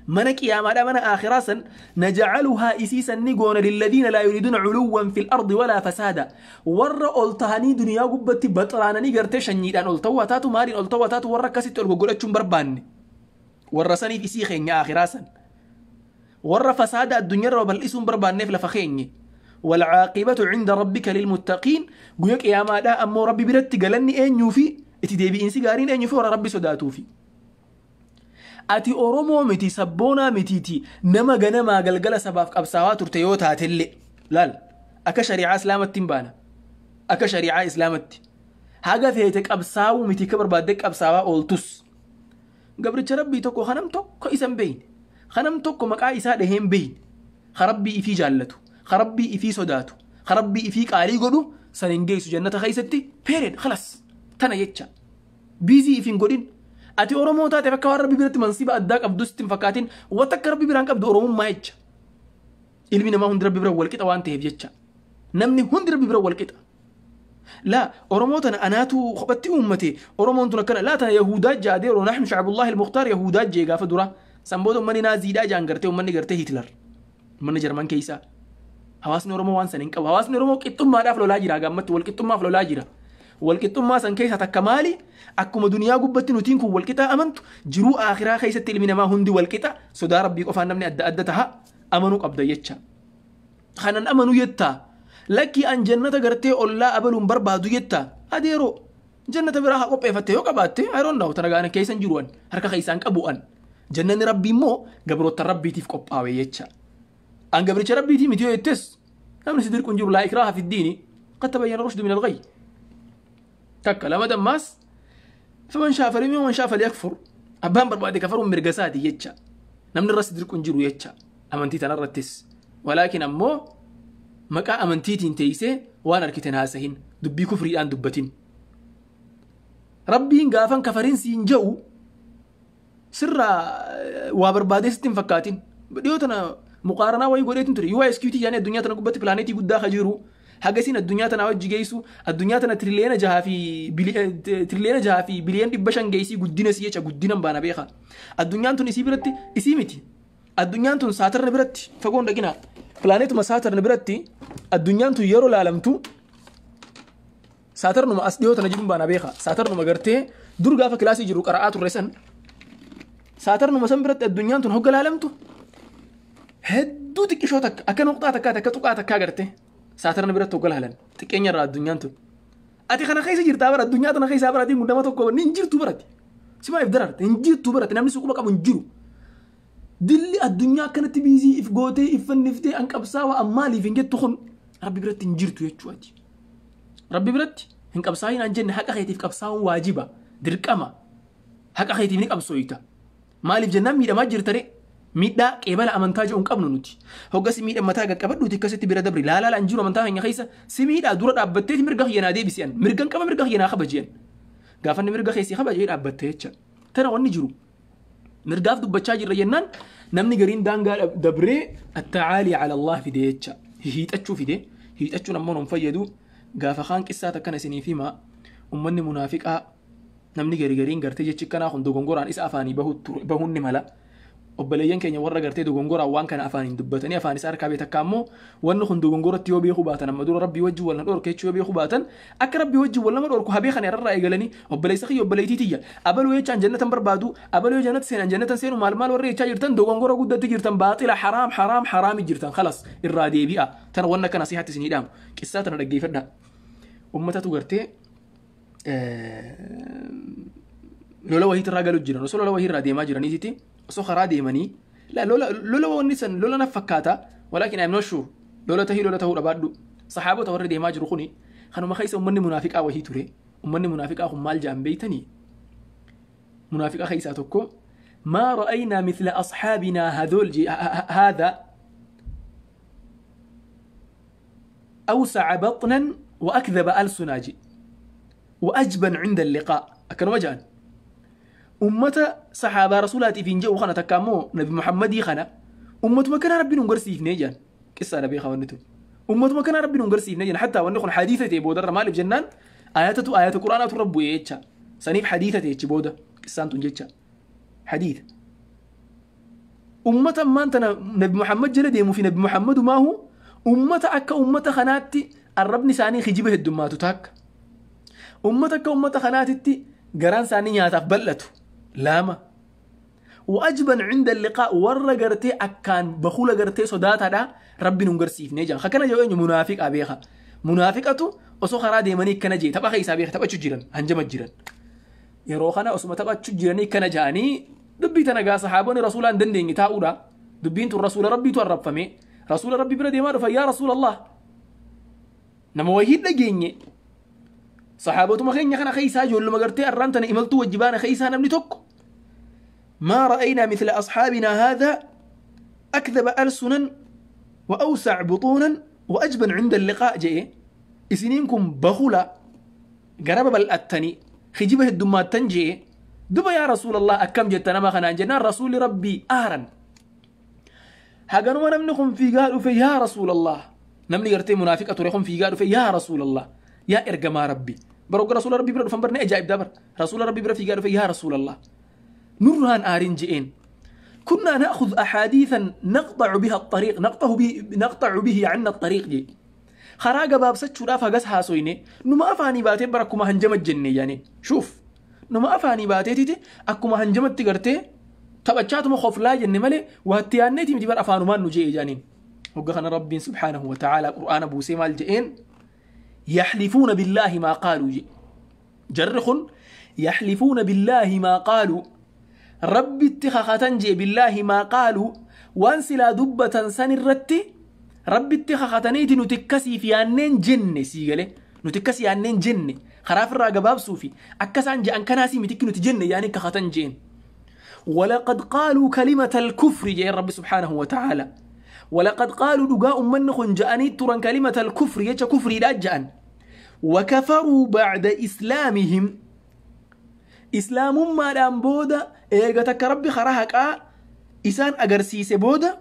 منك يا ما من آخراسا نجعلها إسيسا نقون للذين لا يريدون علوا في الأرض ولا فسادا. ور ألتهني دنيا قبتي بطرانني قرتشني لأن ألتوا تاتو مارين ألتوا تاتو ور كسيت ألقوا بربان. ور سني في سيخين يا آخراسا. ور فساد الدنيا وبالإسم بربان نفل فخيني. والعاقبة عند ربك للمتقين. قيك يا ما دا أمو ربي برت قالني أين يوفي Itti deebi'iinsi gaariin eenyu fi warra Rabbi sodaatuufi. Ati Oromoo miti, sabboonaa mitiiti, nama ganamaa galgala sabaaf qabsaawaa turte yoo taatellee, laal, akka shari'aa islaamatti hin baana. Akka shari'aa islaamatti haga feete qabsaawuu miti, ka barbaadde qabsaawaa ooltus, gabricha Rabbii tokko kanam tokko isa hin beeyne, kanam tokko maqaa isaa dhahee hin beeyne, ka Rabbii ifii jaallatu, ka Rabbii ifii sodaatu, ka Rabbii ifii qaalii godhu san hin geessu jannata keessatti. Period, khalas. Tana jecha busy if hin godhin. Ati Oromoo taate akka waan Rabbi biratti mansiba addaa qabdu sitti hin fakkaatin. Wata akka Rabbi biraan qabdu Oromummaa jecha. Ilmi namaa hundi Rabbi bira walqixa waan ta'eef jecha, namni hundi Rabbi bira walqixa. Laa, Oromoo tana anaatu kophatti uummate, Oromoon tun akkana, laa, tana Yahudaa jaadee yeroo نحن شعب الله المختار Yahudaa jee gaafa dura. San booda uummanni Naaziidhaa jaan gartee, uummanni gartee Hitler, uummanni Jarman keessaa. Hawaasni Oromoo waan san hin qabu. Hawaasni Oromoo qixxummaadhaaf lolaa jira, gammatti walqixxummaaf lolaa jira. Walqixxummaa san keessa takka maali? Akkuma duniyaa gubbatti nutiin kun walqixa amantu, jiruu akhiraa keessatti ilmi namaa hundi walqixa, sodaa Rabbii qofaan namni adda adda taha amanuu qabda jecha. Kanan amanuu jettaa, lakkii, an jannata gartee ollaa abaluun barbaadu jettaa, adeeroo, jannata biraa haa qopheeffatte yoo qabaatte, I don't know, tana gaana keessan jiru, an harka keessaan qabu. An jannanni Rabbii immoo gabroota Rabbiitiif qophaawe jecha. An gabricha Rabbiitii miti yoo jettes, namni si dirqu hin jiru. لا إكراه في الدين قد تبين الرشد من الغي. Takka lama dammaas فمن شاء فليؤمن ومن شاء فليكفر. Abbaan barbaade kafaruun mirga isaati jecha. Namni irra si dirqu hin jiru jecha amantii tanarrattis. Walaakin ammoo maqaa amantiitiin teeysee waan argiten haasahin, dubbii kufriidhaan dubbatin. Rabbiin gaafan kafarin siin je'u sirraa waa barbaadee sitti hin fakkaatin. Dhiyoo tana muqaaranaa wayii godheetin ture. UISQT jedhanii addunyaa tana gubbatti pilaanetii guddaa ka jiru, hagasiin addunyaa tana wajji geessu, addunyaa tana 6.5 biliyoon geessii guddina isii jecha. Guddinan baana beeka. Addunyaan tun isii biratti isii miti. Addunyaan tun Saatarni biratti, fagoon dhaqina, pilaaneetuma Saatarni biratti addunyaan tun yeroo laalamtu, Saatarnuma as dhiyoo tana jiruun baana beeka. Saatarnuma gartee dur gaafa kilaasii jiru qara'aa turre san, Saatarnuma san biratti addunyaan tun hogga laalamtu hedduu xiqqishoo takka, akka nuqxaa takkaa, akka tuqaa takkaa garte. Saatarna biratti hogga laalan xiqqeenya irraa addunyaan tun. Ati kana keessa jirtaa bara, addunyaa tana keessaa bara, atiin nama tokko ni hin jirtu barati. Simaa if dararte hin jirtu barati, namni suquba qabu hin jiru. Dilli addunyaa akkanatti busy if gootee, if fanniftee, an qabsaawaa, an maaliif hin jettu kun Rabbi biratti hin jirtu jechuu ati. Rabbi biratti hin qabsaayin an jenne. Haqa keetiif qabsaa'uun waajiba, dirqama. Haqa keetiif ni qabsooyita. Maaliif jennaan miidhamaa jirtare. Miidhaa qeebala amantaa jedhu hin qabnu nuti. Hoggas miidha mataa qaqqabadhuuti akkasitti bira dabri. Laalaa an jiru amantaa keenya keessa si miidhaa dura dhaabbatteeti mirga kiyya deebisi'an. Mirgan qaba, mirga kiyya naa kabaji'an. Gaafanni mirga keessi kabajee dhaabbatte jecha. Tana wanni jiru. Mirgaaf dubbachaa jirra jennaan namni gariin daangaa dabree التعالي على الله fide jecha. Hiixachuu fide. Hiixachuun ammoo nun fayyadu. Gaafa kaan qissaa takkana isiniif hima. Ummanni munaafiqaa, namni gari gariin gartee jechi kanaa kun dogongoraan isa afaanii bahuun ni mala. Obboleeyyan keenya warra gartee dogongoraan waan kana afaaniin dubbatanii afaan isaa harkaa beektakka ammoo wanni kun dogongoratti yoo beekuu baatan, amma dura Rabbii wajjin wal na dhorke jechuu yoo beekuu baatan, akka Rabbii wajjin wal nama dhorku habee kana irraa eegalanii, obboleessa kiyya, obboleettii tiyya, abaluu jechaan jannatan barbaadu, abaluu jannata seenan, jannatan seenu, maal maal warra jechaa jirtan, dogongora guddatti jirtan, baaxila, haraam, haraam, haraami jirtan. Khalas, irraa deebi'a. Tana wanna kana nasihaatti isinii dhaamu. Qissaa tana dhaggeeffadha. Ummatatu gartee lola wahiitirraa galu jiran, osoo lola wahiirraa deemaa jiraniititi, osoo karaa deemanii, lola, lola wanni san lola na fakkaata, ولكن I'm not sure, lola tahii, lola tahuu dhabaadhu. Saxaabota warri deemaa jiru kuni kanuma keessa ummanni munaafiqaa wahii ture. Ummanni munaafiqaa kun maal jedhan beeytanii? Munaafiqaa keessaa tokko ما رأينا مثل أصحابنا هذول هذا أوسع بطنا وأكذب ألسنا جي وأجبن عند اللقاء. أكنوا جان ummata saxaabaa rasuulaatiif hin jedhu kana takka ammoo Nabi Muhammadii kana ummatuma kana Rabbiin nun garsiifnee jaan. Qissaa beekaa wanni tun ummatuma kana Rabbiin nun garsiifnee jaan. Hattaa wanni kun hadiisa ta'e boodarra. Maaliif jennaan ayatatu ayata quraanaatu rabbu jecha saniif hadiisa ta'e jechi booda qissaan tun jecha hadiisa. Ummata ammaan tana Nabi Muhammad jala deemuu fi Nabi Muhammadu maahu ummata akka ummata kanaatti arrabni isaanii kijiba heddummaatu takka, ummata akka ummata kanaatitti garaan isaanii nyaataaf bal'atu lama, وأجبن عند اللقاء warra gartee akkaan bakula gartee sodaataadha Rabbi nun garsiifnee jaan. Akkana jedhu eenyu? Munaafiqa beeka. Munaafiqatu osoo karaa deemanii akkana jee. Tapha keessaa beeka, taphachuu jiran, hanjama jiran. Yeroo kana osuma taphachuu jiranii kana ja'anii dubbii tana gaa sahaabonni rasuulaan dandeenye taa'uudha. Dubbiin tun rasuula rabbiitu arrabfame. Rasuula rabbii bira deemaa dhufa yaa rasuulallah. Nama wayii dhageenye. Saxaabatuma keenya kana keessaa ijoolluma gartee arraan tana imaltuu wajji baana keessaa namni tokko. ما رأينا مثل أصحابنا هذا أكذب ألسنا وأوسع بطونا وأجبن عند اللقاء جئ إسنينكم بخلا قرب بالأتني خجبه الدمات تنجي دبا يا رسول الله أكم جتنا ما خنا جنا رسول ربي آرا هاجنوا نمنكم في قالوا في يا رسول الله نمني قرتي منافقة تريخم في قالوا في يا رسول الله يا إرجما ربي بروق رسول ربي برا فنبرني أجايب دبر رسول ربي برا في قالوا في يا رسول الله نرهان آرين جئين كنا نأخذ أحاديثا نقطع بها الطريق نقطع به عنا الطريق جي خراج باب ستشورا فقس هاسويني نما أفاني باتي بركما هنجمت جنة يعني شوف نما أفاني باتي تيتي أكما هنجمت تقرتي تبتشاتم خوف لا جنة ملي وهتيانتي متبر أفانو ما نجي جانين وقخنا ربي سبحانه وتعالى قرآن أبو سيما الجئين يحلفون بالله ما قالوا جي جرخ يحلفون بالله ما قالوا ربي اتخاخة جي بالله ما قالوا وانسلا دبة سن الرتي ربي اتخاخة نيتي نتكسي في أنين جن سيغلي نتكسي أنين جن خراف الرقباب صوفي أكسان جي أنكناسي متك نتجن يعني كخاتن جين ولقد قالوا كلمة الكفر جي ربي سبحانه وتعالى ولقد قالوا دقاء من جأني تران كلمة الكفر يجا كفر لا جأن وكفروا بعد إسلامهم إسلام ما دام بودا إيغا تك ربي خراهك إسان أغرسيس بودا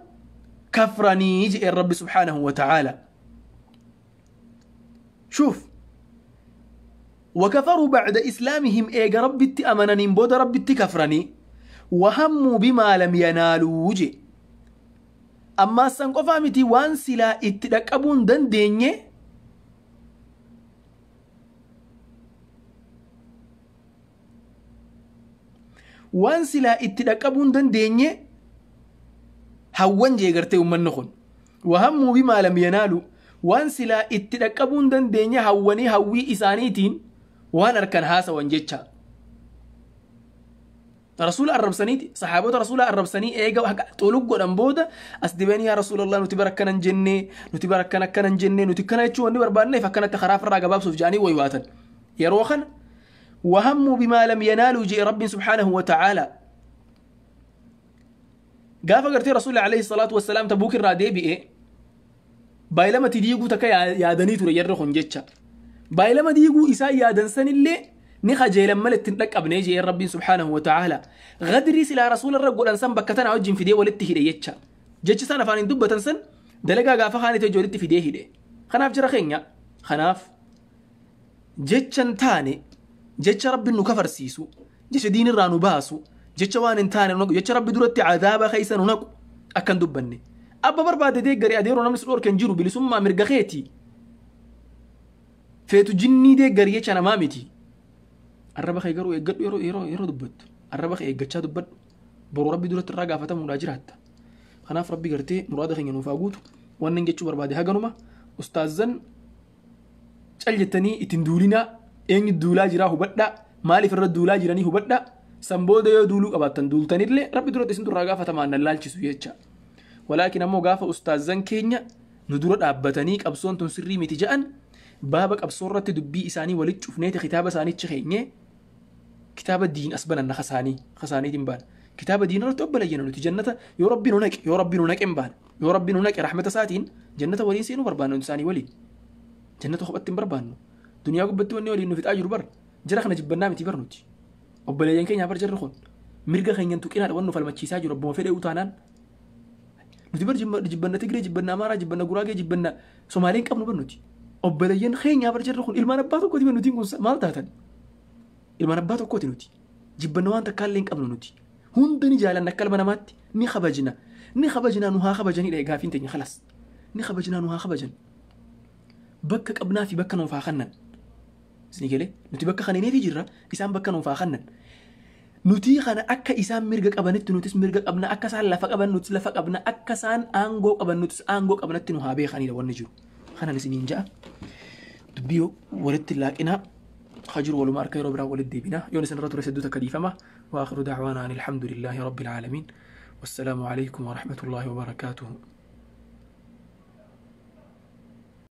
كفرني جئ الرب سبحانه وتعالى شوف وكفروا بعد إسلامهم إيغا ربي اتأمنني بودا ربي اتكفرني وهموا بما لم ينالوا جئ أما سنقفامتي وان سلا اتدكبون دنديني waan silaa itti dhaqqabuun dandeenye hawwan jee gartee ummanni kun wahammuu bimaa lam yanaalu waan silaa itti dhaqqabuun dandeenye hawwanii hawwii isaaniitiin waan harkan haasawan jecha rasuula arrabsaniiti saxaabota rasuula arrabsanii eega xulug godhan booda as dibanii yaa rasuulallah nuti bara akkanan jennee nuti bara akkana akkanan jennee nuti akkana jechuu wanni barbaanneef akkanatti karaa irraa gabaabsuuf jedhanii waywaatan yeroo kana وهموا بما لم ينالوا جاء رب سبحانه وتعالى قاف قرتي رسول الله عليه الصلاة والسلام تبوك الرادي بإيه بايلما تديقو تكا يا دنيتو ريرخون جتشا بايلما ديقو إسا يا دنسان اللي نخا جيلا ملت تنلك أبني جاء رب سبحانه وتعالى غدري سلا رسول الرب أنسان بكتنا عجن في دي ولته دي جتشا سنة فانين دبة تنسن دلقا قافا خاني تجولت في دي هدي خناف جرخين خناف جتشا تاني jecha rabbi nu kafarsiisu jecha diin irraa nu baasu jecha waan hin taane nu naqu jecha rabbi duratti cadaaba keessa nu naqu akkan dubbanne abba barbaade deeggari adeeroo namni si dhorkan jiru bilisummaa mirga keeti feetu jinnii deeggari jecha namaa miti arraba kee garuu eeggadhu yeroo yeroo yeroo dubbattu arraba kee eeggachaa dubbadhu boruu rabbi duratti irraa gaafatamuudhaa jiraatta kanaaf rabbi gartee muraada keenya nuuf haa guutu wannan jechuu barbaade haganuma ustaazan cal jettanii ittiin duulinaa eenyu duulaa jiraa hubadhaa maaliif irra duulaa jiranii hubadhaa san booda yoo duuluu qabaattan duultanillee rabbi duratti isin durraa gaafatamaan nan laalchisu jecha walaakin ammoo gaafa ustaazan keenya nu dura dhaabbatanii qabsoon tun sirrii miti ja'an baaba qabsoo irratti dubbii isaanii walitti cufneeti kitaaba isaaniichi keenye kitaaba diin as banan kasaanii kasaaniitiin baana kitaaba diin irratti obboleeyyan nuti jannata yoo rabbi nu naqe yoo rabbi nu naqe hin baana yoo rabbi nu naqe rahmata isaatiin jannata waliin seenuu barbaannu isaanii waliin jannata kophatti hin barbaannu دنيا قبتي وني ولي نفيت أجر بر جرخنا جبنا متي برنوتي وبليين كين يعبر جرخون مرجع خين تكينا لونه فالمشي ساجر ربما فرق وتانان نتي بر جبنا تجري جبنا مارا جبنا قراجة جبنا سومالين قبل برنوتي وبليين خين يعبر جرخون المان باتو كوتي بنوتي كون مال تاتن المان باتو كوتي نوتي جبنا وان تكالين قبل نوتي هون دني جالنا نكلم أنا مات ني خبجنا ني خبجنا نوها خبجني لا يقافين تاني خلاص ني خبجنا نوها خبجن بكك أبنا في بكنا وفاخنا سنيجلي نتي بكا خنيني في جرة إسام بكا نوفا نتي خنا أكا إسام مرجع أبنت نتيس مرجع أبنا أكا سان لفق أبن نتيس لفق أبنا أكا سان أنجو أبن نتيس أنجو أبنت نهابي خني لو نجرو خنا نسنين جاء دبيو ولدت لكنها Hajiru waluma harka yeroo biraa walitti deebina. Yoon isin irra ture hedduu takka dhiifama. Wa aakhiru da'waanaa ani alhamdulillaahi rabbil aalamiin. Wassalaamu alaikum warahmatullaahi wabarakaatuhu.